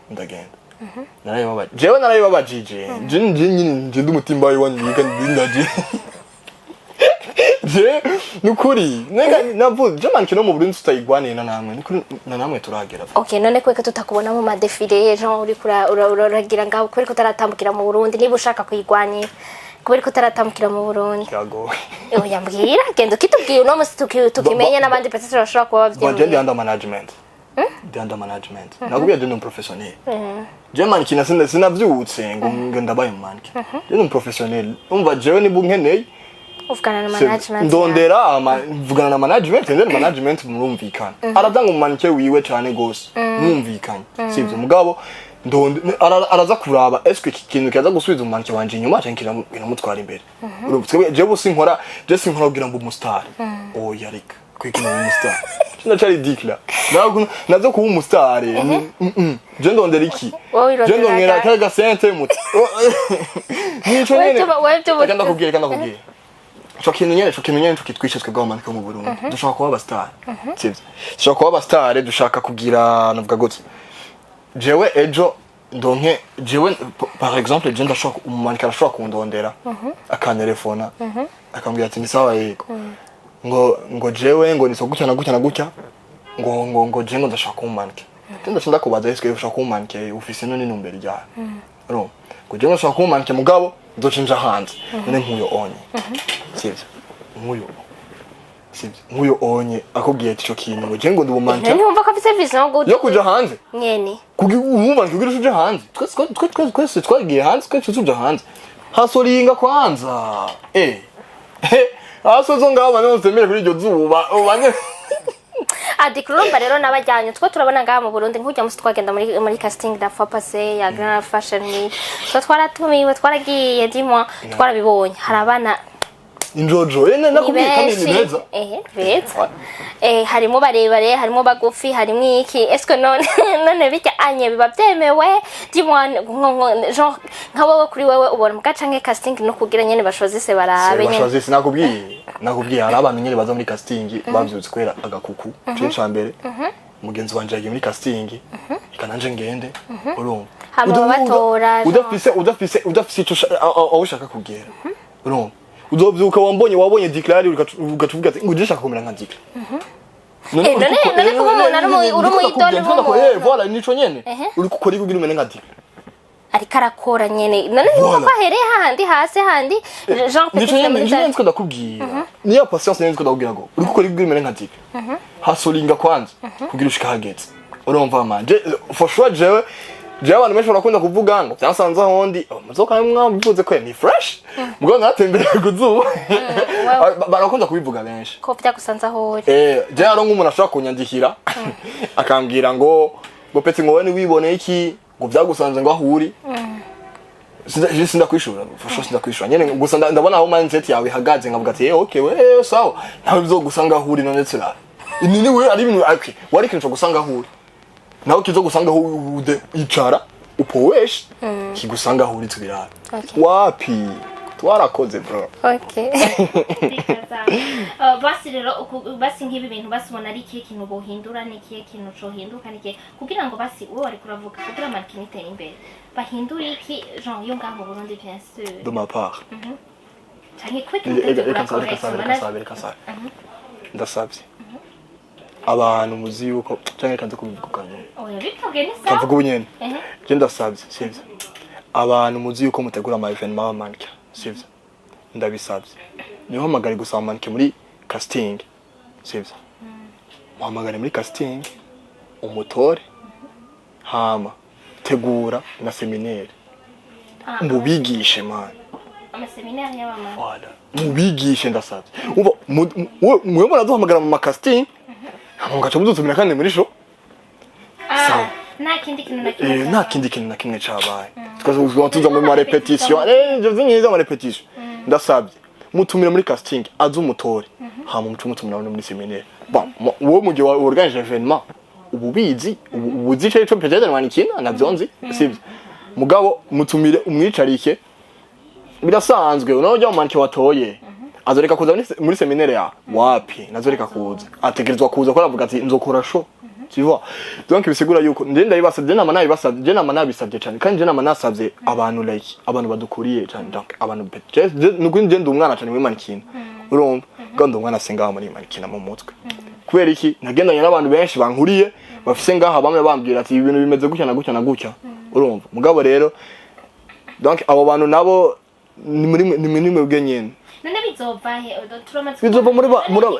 ndagenda, narabibabaje, jewe narabibabajije. Je nyine nje ndi umutimba w'iwanyu kandi ndaje je nukuri nega navuze je mannequin no mu Burundi tutayigwaniye na namwe, nukuri na namwe turagera. Okay, none kweka tutakubona mu ma défilé, Jean, uri uragira ngaho, kubera ko utaratambukira mu Burundi? Niba ushaka kuyigwanira, kubera ko utaratambukira mu Burundi? Kiragoye. Oya, mbwira, genda ukitubwira uno musi tukimenye n'abandi peut-être bashobora kuba Bon, je ndi bavyiyumvira. under management, ndi under management, nakubwiye, je ndi professionnel. Je mannequin sinavyutse ngo ndabaye mannequin. Je ndi professionnel, umva, jewe niba unkeneye, uvugana na management. Ndondera mvugana na management, ndende management murumvikana, aratanga umu mannequin wiwe cane gose, mwumvikanye, sivyo? Mugabo araza kuraba eske iki kintu kiza gusubiza umu mannequin wanje inyuma canke kiramutwara imbere. Urumva, twebwe jewe sinkora, je sinkora kugira ngo umu star. Oya, reka kwikina umu star, ndacari dikla ntabwo nazo kuba umu star. Je ndondera iki? Wowe wirondera Je ndondera kaga sente muti nico Wewe nyene. Wewe Reka ndakubwira, reka ndakubwira, ico kintu nyene ico kitwishe twebwe aba mannequin mu Burundi. Dushaka kuba aba star, sivyo? Dushaka kuba aba star, dushaka kugira, navuga gute, jewe ejo ndonke, jewe par exemple, je ndashaka umu mannequin arashobora kundondera, akantelefona, akambwira ati ni sawa, yego, ngo jewe ngo niso gutya na gutya na gutya, ngo je ngo ndashaka kuba umu mannequin. Je ndaca ndakubaza: eske ushaka kuba umu mannequin, ufise none intumbero ryawe? Urumva, ngo jewe ndashaka kuba umu mannequin, mugabo nzoca nja hanze. None nk'uyo onye, sivyo, nk'uyo, sivyo, nk'uyo onye akubwiye ati ico kintu, ngo je ngo ndi umu mannequin Ntiwumva ko afise vision yo yo kuja hanze? Nyene. Kugira umu mannequin, kugira uje hanze, twese twagiye hanze, twese tuja hanze, hasoringa kwanza, hasozo ngaho bane bose kuri iryo zuba ubanye. Adi kurumva rero n'abajyanye two turabona ngaha mu Burundi, nk'ujya musi twagenda muri casting la fois passée ya Grand Fashion Week, so twaratumiwe, twaragiye, dis-moi, twarabibonye, hari abana Injojo, ni nakubwiye kandi ni benshi. beza. Beza, harimo barebare, harimo bagufi, harimo iki. Est-ce que none bijya anye biba byemewe? Dis-moi, genre nka wowe, kuri wewe ubona muga canke casting no kugira nyene bashozise barabe nyene? Bashoze, nakubwiye, hari abantu nyene baza muri casting bavyutse kubera agakuku. Cyo ca mbere, mugenzi wanje yagiye muri casting, reka nanje ngende, urumva? Hama babatora, genre. Udafise ico aho ushaka kugera, urumva, uzovyuka wambonye, wabonye Diclari, ugaca uvuga ati ngo je shaka kumera nka Dicla. None kuba umuntu uri umu idole w'umuntu. Voilà, nico nyene. Uri gukora kugira umere nka Dicla. Ariko arakora nyene, none nkuko Voilà. ko ahereye hahandi hasi handi, genre Nico peut-être nyene, muri nico nyene niko ndakubwira, niyo patience nyene niko ndakubwira ngo uri gukora kugira umere nka Dicla, hasoringa kwanza kugira ushika hageze. Urumva man, je for sure, jewe abantu benshi barakunda kuvuga ngo byansanze aho ndi muzoka, mwabivuze ko ni fresh, mugabo naratembereye ku zuba. Barakunda kubivuga benshi. Ko byagusanze aho uri. Je haro nk'umuntu ashobora kunyandikira akambwira ngo petit, ngo wowe wiboneye iki, ngo byagusanze ngo aho uri. Je sindakwishura, for sure sindakwishura nyene, gusa ndabona aho mindset yawe ihagaze, nkavuga ati okay, we sawa, nawe bizogusanga aho uri. None tsira ni we ari ibintu, okay, wari ikintu cyo gusanga aho uri, nawe kizo gusanga aho ude icara upoweshe kigusanga aho uri tubirara. Wapi, twarakoze bro. Okay. Basi rero basi nk'ibi bintu, basi ubona ari ikihe kintu bohindura, ni ikihe kintu cohinduka, ni ikihe kugira ngo basi uwo wari kuravuga kugira mannequin itere imbere, bahindure iki, genre yo ngaho mu Burundi, bien sûr? De ma part, Canke kwiki Reka mutegura nsabe, reka nsabe, correction? Reka nsabe, reka nsabe. Ndasabye abantu muzi yuko, canke reka nze kubivuga ubwa nyuma. Oya, bivuge, ni sawa. Kavuga ubu nyene. Ehe. Je ndasabye, sivyo, abantu muzi yuko mutegura ama événement y'abamannequin, sivyo, ndabisabye, nimuhamagare gusa abamannequin muri casting, sivyo, muhamagare muri casting umutore, hama tegura na séminaire. Ah, mubigishe, man. Amaséminaire y'abamama. Voilà. Mubigishe, ndasabye. Umva, mwe muraduhamagara mu macasting, hama mugaca mudutumira kandi muri show. Ah, Sawa. nta kindi kintu na kimwe. Nta kindi kintu na kimwe cabaye, tukaza tuza mu marépétition, ivyo vyiza, ama répétition. Ndasabye mutumire muri casting, aze umutore, hama muce mutumira no muri séminaire. Bon, wowe mu gihe wa organise événement ubu bizi, ubu uzi ico peut-être mannequinat navyo nzi, sivyo? Mugabo mutumire, umwicarike, birasanzwe. Unaho ujya mu mannequin watoye azoreka kuza muri séminaire ya wapi? Nazoreka kuza, ategerezwa kuza ko aravuga ati nzokora show, tu vois? Donc bisigura yuko nje ndabibasabye, nama nabibasabye, je nama nabisabye cyane, kandi je nama nasabye abantu, like abantu badukuriye cyane. Donc abantu nukuri nje ndi umwana cyane muri mannequinat, urumva ngo ndi umwana singaha muri mannequinat mu mutwe. Kubera iki? Nagendanye n'abantu benshi bankuriye bafise ngaha, bamwe bambwira ati ibi bintu bimeze gutya na gutya na gutya, urumva? Mugabo rero donc abo bantu nabo ni muri mwebwe nyene. None bizova he? Turamaze Bizova muri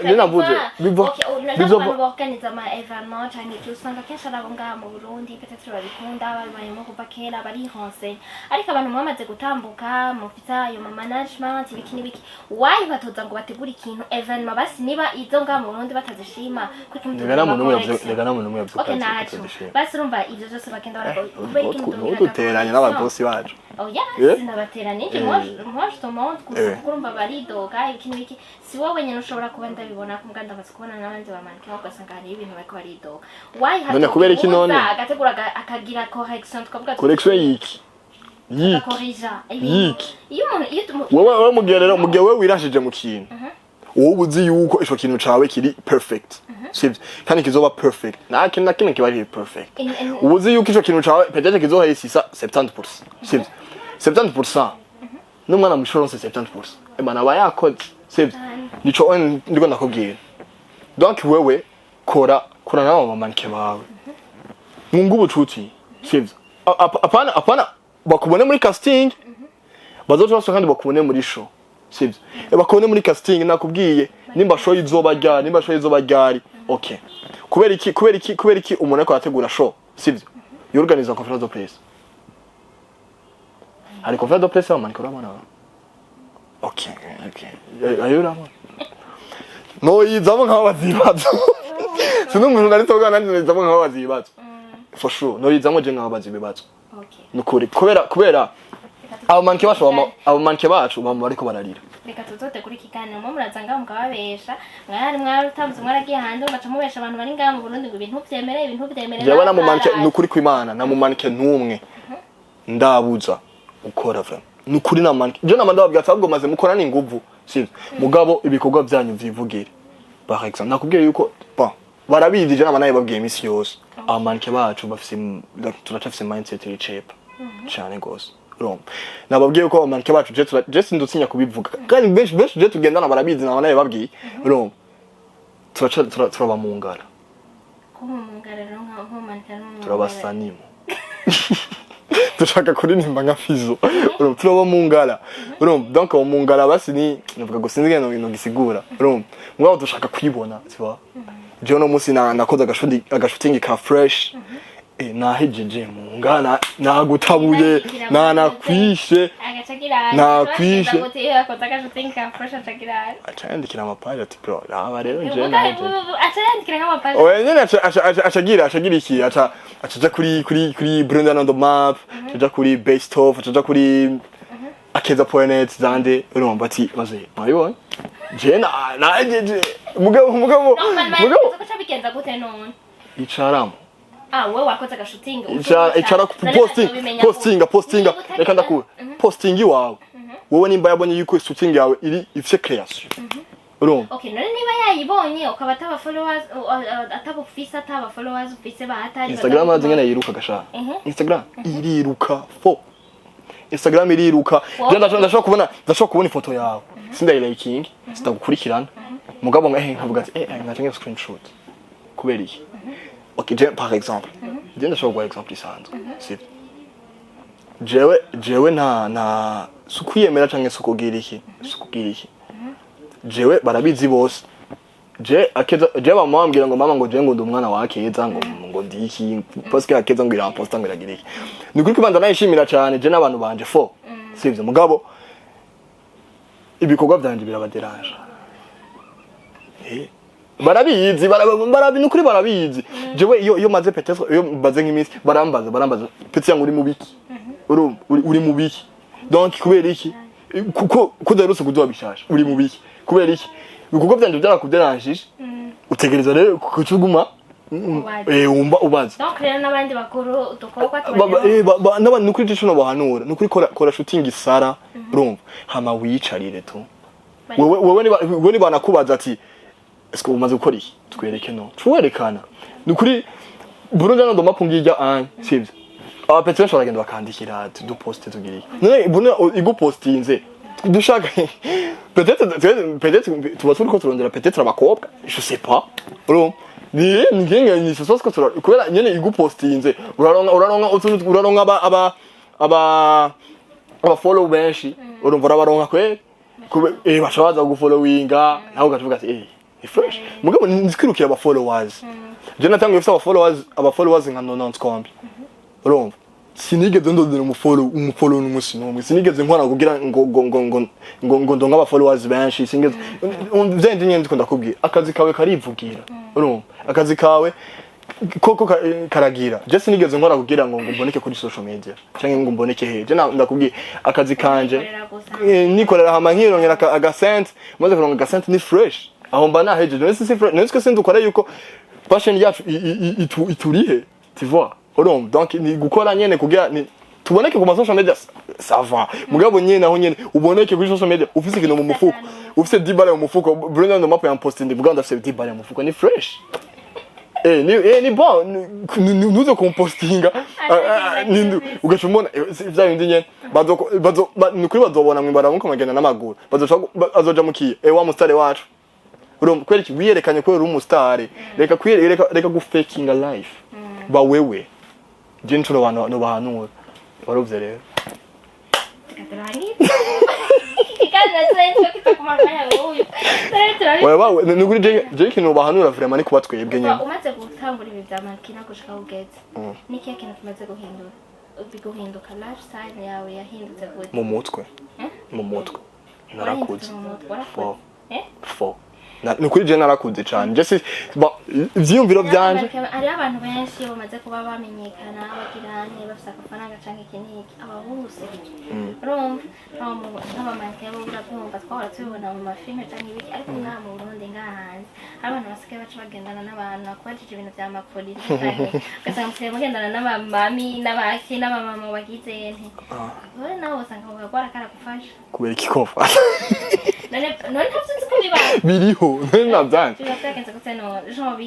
njye navuze, bizova abantu borganiza ama événement canke iki, usanga kenshi ari abo ngaha mu Burundi, peut-être babikunda, babibayemo kuva kera, barironse. Ariko abantu mwamaze gutambuka, mufite ayo ma management, ibiki n'ibiki, wayi batoza ngo bategure ikintu événement, basi niba izo ngaha mu Burundi batazishima, kuko Rega nta muntu n'umwe yavuze, rega nta muntu n'umwe yavuze ko Okay, naco atazishima. Basi urumva ivyo vyose bagenda barakora kubera iki? Mutubwira Ntuduteranye n'ababosi bacu. Oya, sinabateranije. Moi je te montre gusa, kuko urumva baridoga ibiki n'ibiki. Si wowe wenyine ushobora kuba ndabibona, kumbwa ndamaze kubona n'abandi bamannequin, ugasanga hariho ibintu bariko baridoga. Why? None kubera iki none? Agategura akagira correction, tukavuga tuti- Correction yiki? Yiki? Agakorija ibintu. Yiki? Iyo umuntu iyo Wowe mu gihe rero, mu gihe wewe wirashije mu kintu, wowe uzi yuko ico kintu cawe kiri perfect, sivyo? Kandi kizoba perfect, nta kintu na kimwe kiba kiri perfect. Uba uzi yuko ico kintu cawe peut-être kizohayisisa 70%, sivyo? 70% n'umwana mushoronse 70%, ebana aba yakoze, sivyo? Nico ndiko ndakubwira. Donc wewe kora, kora n'abo bamannequin bawe, mwunge ubucuti, sivyo? Apana, apana, bakubone muri casting, bazoca basubira kandi bakubone muri show, sivyo? Bakubone muri casting, nakubwiye nimba show izoba ryari, nimba show izoba ryari, okay. Kubera iki? Kubera iki? Kubera iki umuntu ariko arategura show, sivyo, yorganiza conférence de presse? Hari conférence de presse y'abamannequin, urabona? Okay, ayo urabona no yizamo nk'aho bazibaza. Sinzi umuntu nari toga nandi yizamo nk'aho bazibaza. For sure no yizamo je nk'aho bazibibaza. Okay. Nukuri kubera abamannequin bacu abamannequin bacu bama bariko bararira. Reka tuzotegura ikiganiro, mwe muraza ngaho mukababesha, mwari mwaratambuze, mwaragiye hanze, mugaca mubesha abantu bari ngaha mu Burundi ngo ibintu vyemere, ibintu vyemere. Jewe na mumannequin, nukuri kw'Imana, na mumannequin n'umwe ndabuza gukora, vraiment. Nukuri na mannequin je nama ndababwira ati ahubwo maze mukora n'inguvu, sivyo? Mugabo ibikorwa vyanyu vyivugire. Par exemple nakubwiye yuko, bon, barabizi, je nama nabibabwiye imisi yose, abamannequin bacu bafise, turacafise mindset iri cheap cane gose, urumva? Nababwiye ko abamannequin bacu, je sindutsinya kubivuga, kandi benshi benshi je tugendana barabizi, nama nabibabwiye, urumva? Turaca turaba mu ngara. Ko mu ngara rero nko mannequin no mu ngara. Turabasanimo, dushaka kuririmba nka Fizo, urumva? Turaba mu ngara, urumva? Donc abo mu ngara basi ni navuga ngo sinzi ngene gisigura, urumva? Mugabo dushaka kwibona, tu vois? Jewe no munsi nakoze agashooting ka fresh, nahejeje mu ngara, nagutabuye, nanakwishe. Agacagira. Nakwishe. Yakoze agashooting ka fresh, acagira. Aca yandikira amapaji ati bro, raba rero nje nahejeje. Aca yandikira nk'amapaji? Oya nyene, aca acagira iki, aca acaja kuri Brenda on the map, acaja kuri Best of, acaja kuri akeza.net zande, urumva? Ati maze mwabibonye je najeje, mugabo Normalement mugabo uzoca bigenza gute none? Icaramo. Ah, wewe wakoze agashooting. Icara ku posting, postinga, reka ndakura posting iwawe wowe, nimba yabonye yuko shooting yawe iri ifise création, urumva? Okay, none niba yayibonye ukaba ataba followers, ataba ufise, ataba followers ufise bahatari. Instagram azi ngene yiruka gasha. Instagram iriruka fo. Instagram iriruka. Wowe- Je ndashobora kubona ifoto yawe, sindayiliking, sindagukurikirana, mugabo nka nkavuga ati nkaca screenshot. Kubera iki? Okay, je par exemple, je ndashobora guha exemple isanzwe, sivyo? Jewe nta sukwiyemera canke sukugira iki, jewe barabizi bose. Je Akeza, je mama bambwira ngo mama, ngo je ngo ndi umwana wa Akeza, ngo ndi iki, parce que Akeza ngo iramposta, ngo iragira iki. Ni kuri kubanza nayishimira cyane je n'abantu banje fo, sivyo? Mugabo ibikorwa byanje birabaderanje. Barabizi, nukuri barabizi. Jewe iyo maze, peut-être iyo maze nk'iminsi, barambaza: "Petit yangu, uri mu biki? Uri mu biki?" Donc kubera iki? Kuko kudaherutse kuduha bishasha, uri mu biki? Kubera iki? Ibikorwa byanje byarakuderanjije, utegereza rero kucuguma Ubaza. Wumva ubaza. Donc rero n'abandi bakuru udukorwa N'abandi nukuri ico nobahanura, nukuri kora shooting isara, urumva, hama wiyicarire tu. Wewe niba nakubaza ati: "Est-ce umaze gukora iki? Twereke." No tuwerekana, nukuri Burundi no ndoma kungirya anye, sivyo? Aba petits benshi baragenda bakandikira ati duposte, tugira iki. None Burundi igupostinze, dushaka peut-être tuba turiko turondera peut-être abakobwa, je sais pas, urumva, ni ngenge ni sose ko tura kubera nyene igupostinze, uraronka utuntu, uraronka aba follow benshi, urumva, urabaronka kweri. Baca baza gufollowinga, nawe ugaca uvuga ati: "Ni fresh." Mugabo nzikwirukira aba followers. Je natanguye ufite aba followers nka 90 kombi, urumva, sinigeze ndondera umufollow n'umunsi n'umwe. Sinigeze nkora kugira ngo ndonke aba followers benshi. Sinigeze vyende nyene. Ndiko ndakubwira, akazi kawe karivugira, urumva, akazi kawe koko karagira. Je sinigeze nkora kugira ngo mboneke kuri social media cyangwa ngo mboneke he. Je ndakubwiye akazi kanje. Nikorera gusa. Nikorera hama nkirongera agasente. Maze kuronka agasente ni fresh, aho mba nahejeje. None si fresh? None se dukora yuko passion yacu iturihe, tu vois? Urumva, donc ni gukora nyene kugira ni tuboneke ku ma social media, ça va. Mugabo nyene aho nyene uboneke kuri social media ufise ikintu mu mufuko, ufise 10 balles mu mufuko, Bruno ndo mapo ya post, ndi buganda ndafise 10 balles mu mufuko, ni fresh. Ni bon, nuze kumpostinga ugaca umbona vya bindi nyene bazo ni kuri bazobona mw'ibarabara muko mugenda n'amaguru, bazoca azoja mukiye wa musitare wacu. Urumva, kubera iki wiyerekanye kubera uri umusitare? Reka gufakinga life, ba wewe. Je nico no bahanura, waruvye rero. Turangiza ikiganiro cyo kita ku mwanya w'uyu. Oya, bawe ni ukuri, je ikintu bahanura vraiment ni kuba twebwe nyene. Umaze gutangura ibi bya makina gushika aho ugeze, ni ikihe kintu kimaze guhindura, biguhinduka, lifestyle yawe yahindutse gute? Mu mutwe. Eh? Mu mutwe Warahindutse narakuze. mu mutwe, warakuze. Fo. Eh? Fo. Ni ukuri, je narakuze cane. Je si ivyiyumviro vyanje. Hariho abantu benshi iyo bamaze kuba bamenyekana, bagira bafise agafaranga canke iki n'iki, abahungu urumva nk'abamanike bo urabyumva, twahora tubibona mu mafilme canke ibiki, ariko ngaha mu Burundi, ngaha hanze, hari abantu basigaye baca bagendana n'abantu bakubajije ibintu vya mapolisi, canke ugasanga musigaye mugendana n'abamami n'abaki n'abamama bagize nti wowe nawe usanga mu kagwara karagufasha. Kubera iki kofa? None ntavyo nzi ko bibaho. Biriho, none navyanze. Biba byagenze gute none? Jean,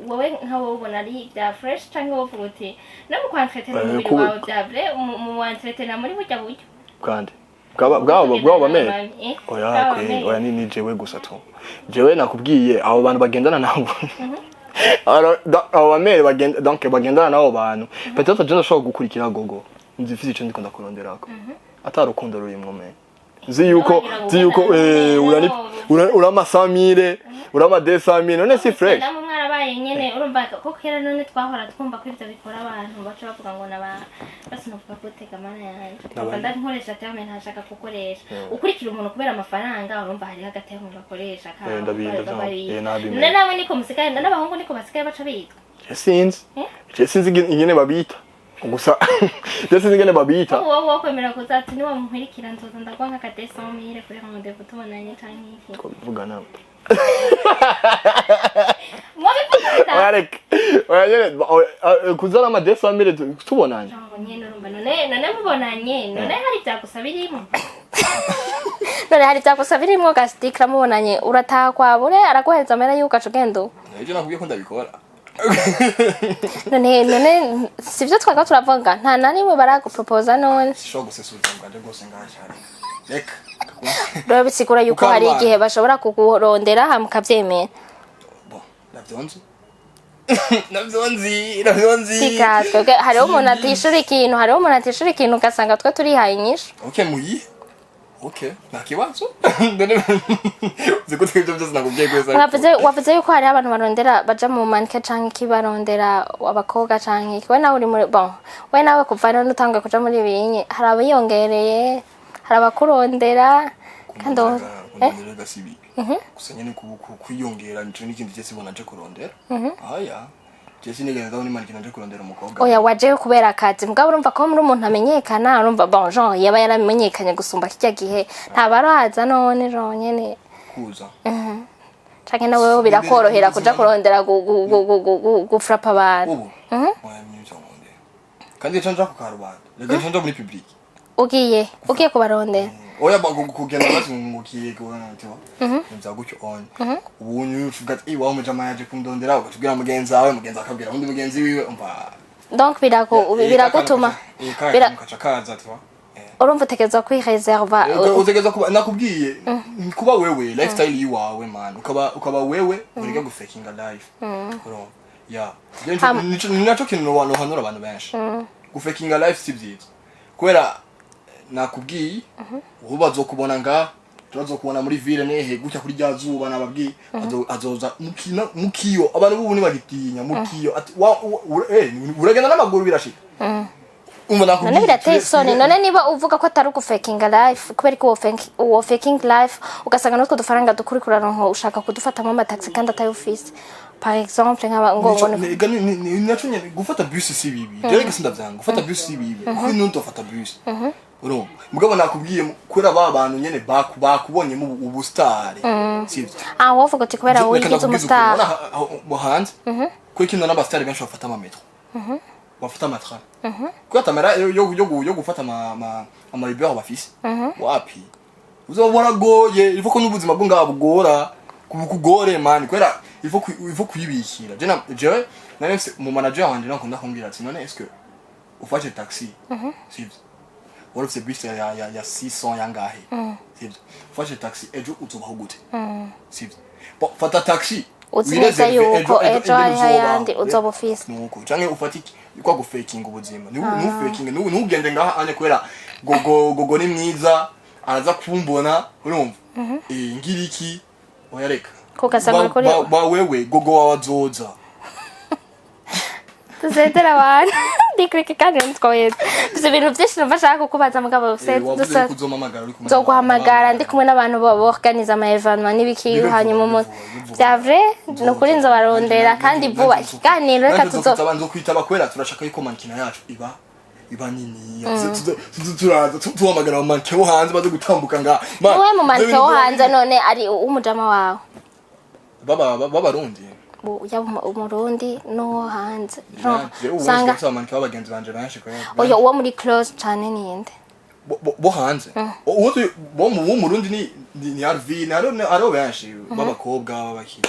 wowe nka wowe ubona ari bya fresh, canke wowe uvuga uti no mu kwentretena umubiri wawe bya vrai, mu wentretena muri burya buryo? Kandi bwaba bamere. Eh, Oya. bwaba Kwe bamere. Oya, ni jewe gusa tu. Jewe nakubwiye, abo bantu bagendana nabo, abo bamere bagenda, donc bagendana n'abo bantu, peut-être je ndashobora gukurikira gogo nzifise ico ndiko ndakuronderako, ata rukundo rurimwo. Me nzi yuko urani urama 100,000, urama 200,000, none si fresh? Namwe mwarabaye nyene, urumva ko kera none twahora twumva ko ivyo bikora abantu baca bavuga ngo naba basi, novuga gutega mana yanje. N'abandi. Umva, nkoresha terme ntashaka gukoresha, ukurikira umuntu kubera amafaranga, urumva hariho agaterme bakoresha. Ndabyumva. Nabimenye. None namwe niko musigaye, n'abahungu niko basigaye baca bitwa? Je sinzi. Eh? Je sinzi ingene babita gusa, je sinzi ingene babita. Wowe wokwemera kuza ati niba munkurikira nzoza ndagwa nk'aka 200,000 kuri rendez-vous tubonanye canke iki? Twabivugana. Mwabivugana? Oya, reka, oya nyene, oya, kuzana ama 200,000 tubonanye. Jambo nyene, urumva, none mubonanye, none hari ibyagusa birimo, none hari ibyagusa birimwo gastikra, mubonanye urataha kwa bure araguhereza amahera yuko aca ugenda ubu. Ejo nakubwiye ko ndabikora. None sivyo twaga turavuga, nta na rimwe baraguproposa none? Sishobora gusesa ubuzima bwanje bwose ngaha cyane, reka. Rero bisigura yuko hari Ukarubanda. igihe bashobora kukurondera hama ukavyemera. Bon, navyonzi, navyonzi, navyonzi. Tika twebwe hariho umuntu atishura ikintu, hariho umuntu atishura ikintu, ugasanga twe turihaye inyishu. Okay, muyi, okay, nta kibazo. None uzi ko twebwe byose nakubwiye kwesa. Wavuze yuko hariho abantu barondera baja mu mannequin canke iki, barondera abakobwa canke iki. We nawe uri muri, bon, we nawe kuva none utanguye kuja muri binye, hari abayongereye, hari abakurondera kandi Kundondera gasibi gusa nyene kwiyongera nico n'ikindi cyose ibona nje kurondera. Aya je sinigeze ndabona imannequin nje kurondera umukobwa. Oya, wajeyo kubera akazi, mugabo urumva ko muri umuntu amenyekana, urumva, bon, genre yaba yaramenyekanye gusumba kirya gihe, ntabaraza none genre nyene? Kuza. Canke nawe birakorohera kuja kurondera gufrapa abantu? Ubu oya, mnyivyo nkondera kandi ico nja ku karubanda, reka nca nja muri public. Ugiye kubarondera? Oya, kugenda basi ngukiye kubona tiwa nza gutyo on ubu uvuga ati iwawe mujama yaje kundondera, ugatubwira mugenzi wawe, mugenzi akabwira undi mugenzi wiwe, umva. Donc biragutuma kaca kaza tiwa. Urumva utegerezwa kwireserva. Utegereza kuba, nakubwiye, kuba wewe, lifestyle yiwawe man, ukaba wewe, ureke gufakinga life, urumva ya? Ni naco kintu nohanura abantu benshi. Gufakinga life si byiza, kubera nakubwiye, ubu bazokubona nga bazokubona muri ville nehe gutya kuri rya zuba nababwiye, azoza mukina mukiyo. Abantu bubu ntibagitinya mukiyo ati uragenda n'amaguru birashika, umva, nakubwiye. None birateye isoni. None niba uvuga ko atari ugufakinga life, kubera ko uwo faking life ugasanga n'utwo dufaranga dukuri kuraronka ushaka kudufatamo amataxi kandi atayo ufise, par exemple nk'aba ngo Ega naco nyene, gufata bus si bibi rero, gese ndavyanga. Gufata bus si bibi kuko ntutofata bus, urumva? Mugabo nakubwiye, kubera ba bantu nyene bakubonyemo ubu star, sivyo? Ah, wowe uvuga uti kubera Reka wigize ndakubwize ukuri, umustar. urabona aho hanze kuri kino n'abasitari benshi bafata amametro, bafata amatrain, kubera tamera yo gufata ama Uber bafise wapi, uzobona goye. Il faut ko n'ubuzima bwo ngaha bugora kugore man, kubera il faut kuyibikira. Je na jewe nari mfise mu manager wanje nakunda kumbwira ati: "None est-ce que ufashe taxi, sivyo, wari ufise bus ya 600 yangahe, sivyo, ufashe taxi ejo uzobaho gute, sivyo? Bon, fata taxi." Uzi neza Wireserve yuko ejo ingene hariho uzobaho. ayandi uzoba ufise. Nuko canke ufata iki kwa gufakinga ubuzima, ntufakinge, ntugende ngaha anye kubera gogo gogo ni mwiza araza kumbona, urumva, ngira iki, oya reka. Kuko ugasanga Ba wewe, gogo wawe azoza. Dusezera abantu ndikurike kandi ntitwoheza, dufise ibintu byinshi numva ashaka kukubaza, mugabo Wavuze yuko uzompamagara uri kumwe nzoguhamagara n'abantu. Ndi kumwe n'abantu borganiza ama événement n'ibiki. Bibe vuba, Hanyuma bibe vuba, bibe vuba. Bya vrai, ni ukuri nzobarondera kandi vuba. Ikiganiro reka Nanjye tuzo nzokwitaba kubera turashaka yuko mannequinat yacu iba nini. Turaza tuhamagara abamannequin bo hanze baze gutambuka nga. Wowe mu mannequin wo hanze none ari uw'umujama wawe? B'abarundi. Yaba umurundi n'uwo hanze. Genre, Jewe ubu usanga bose abamannequin b'abagenzi banje benshi kubera oyo uwo muri close cane ninde? Bo hanze, uwo bo mu bo mu Burundi ni Arvin, hariho benshi b'abakobwa b'abaki,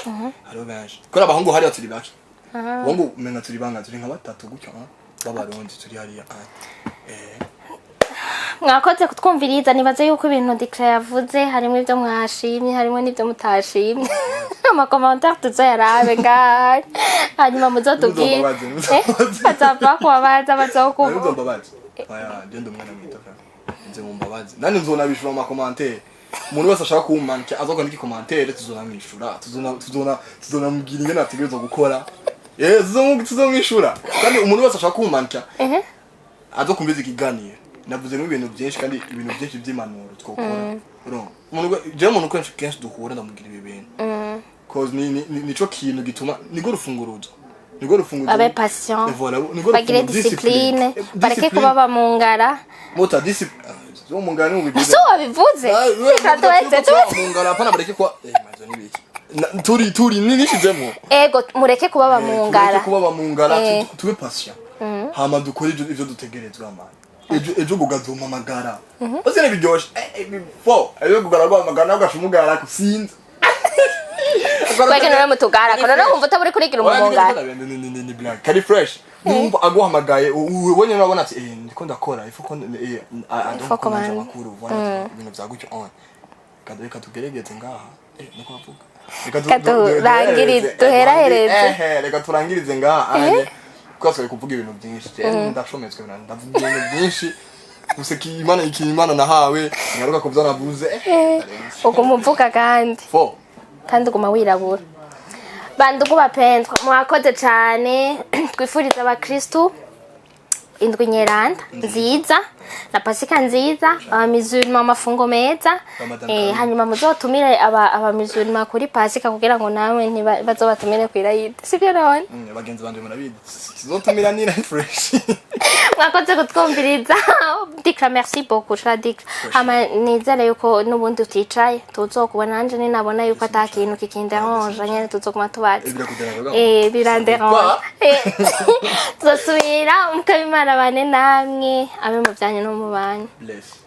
hariho benshi kubera abahungu hariya turi bake. Abahungu umenga turi banga, turi nka batatu gutyo, b'abarundi turi hariya. Mwakoze kutwumviriza. Nibaze yuko ibintu Dikra yavuze harimo ibyo mwashimye, harimo n'ibyo mutashimye. Amacommentaires tuzoyarabe ngaha, hanyuma muzotubwire. Ntuzombabaze, ntuzombabaze. Bazava kubabaza, bazokuba Ntuzombabaze, oya, genda umwana mwita fra nze mumbabaze, nani nzonabishura mu macommentaires. Umuntu wese ashaka kumanika azokwandika icommentaire, tuzonamwishura, tuzonamubwira ingene ategerezwa gukora. Tuzomwishura. Kandi umuntu wese ashaka kumanika azokumviza ikiganiro, navuzemo ibintu byinshi kandi ibintu byinshi by'impanuro twokora, urumva? Jewe umuntu kenshi kenshi duhura ndamubwira ibi bintu, cause nico kintu gituma, nirwo rufunguruzo. Babe patient. Et voilà, nirwo Bagire rufunguruzo. discipline. Bareke Discipline. kuba bamungara. Mota discipline zo mungara ni ubigize. So wabivuze. Reka tuweze tuweze. Mungara hapana, bareke kwa mazo nibiki turi nishizemo. Ego, mureke kuba bamungara. Tureke kuba bamungara. Tube patient, hama dukore ivyo dutegerezwa man. Ejo gugazompamagara bose nibiryoshe, before ejo gugara rwamagara nawe ugashumugara kusinza. Kweke nawe mutugara ko none wumva utaburi kurigira umumongara. Ni black kari fresh. Numva aguhamagaye wenyine urabona ati ndiko ndakora ifu ko I don't Faut ko nanje ko amakuru, ubona ibintu vya gutyo on reka tugeregeze ngaha, niko bavuga. Reka Reka duherahereze. Reka turangirize ngaha anye kuko twari kuvuga ibintu byinshi. Je ndashometswe, ndavuga ibintu byinshi gusa imana ikimana nahawe ngaruka ku byo navuze, ndarenze. Uguma uvuga kandi Fo. Kandi uguma wirabura. Bandugu bapendwa, mwakoze cyane. Twifuriza abakristu indwi nyeranda nziza na Pasika nziza, abamizulima amafungo meza. Ramadan Karim. Hanyuma muzotumire abamizulima kuri Pasika kugira ngo nawe bazobatumire kw'irayidi, sibyo none? Bagenzi banje murabizi tuzotumiranira fresh. Mwakoze kutwumviriza. Dikra, merci beaucoup sha Dikra. Hama nizere yuko n'ubundi uticaye tuzokubona. Nanje ninabona yuko ata kintu kikinderange nyene tuzokuma tubaza. Birakuderanja? Biranderange. Tuzosubira. Mukaba Imana bane namwe, abe mu byanyu no mu banyu. Bless.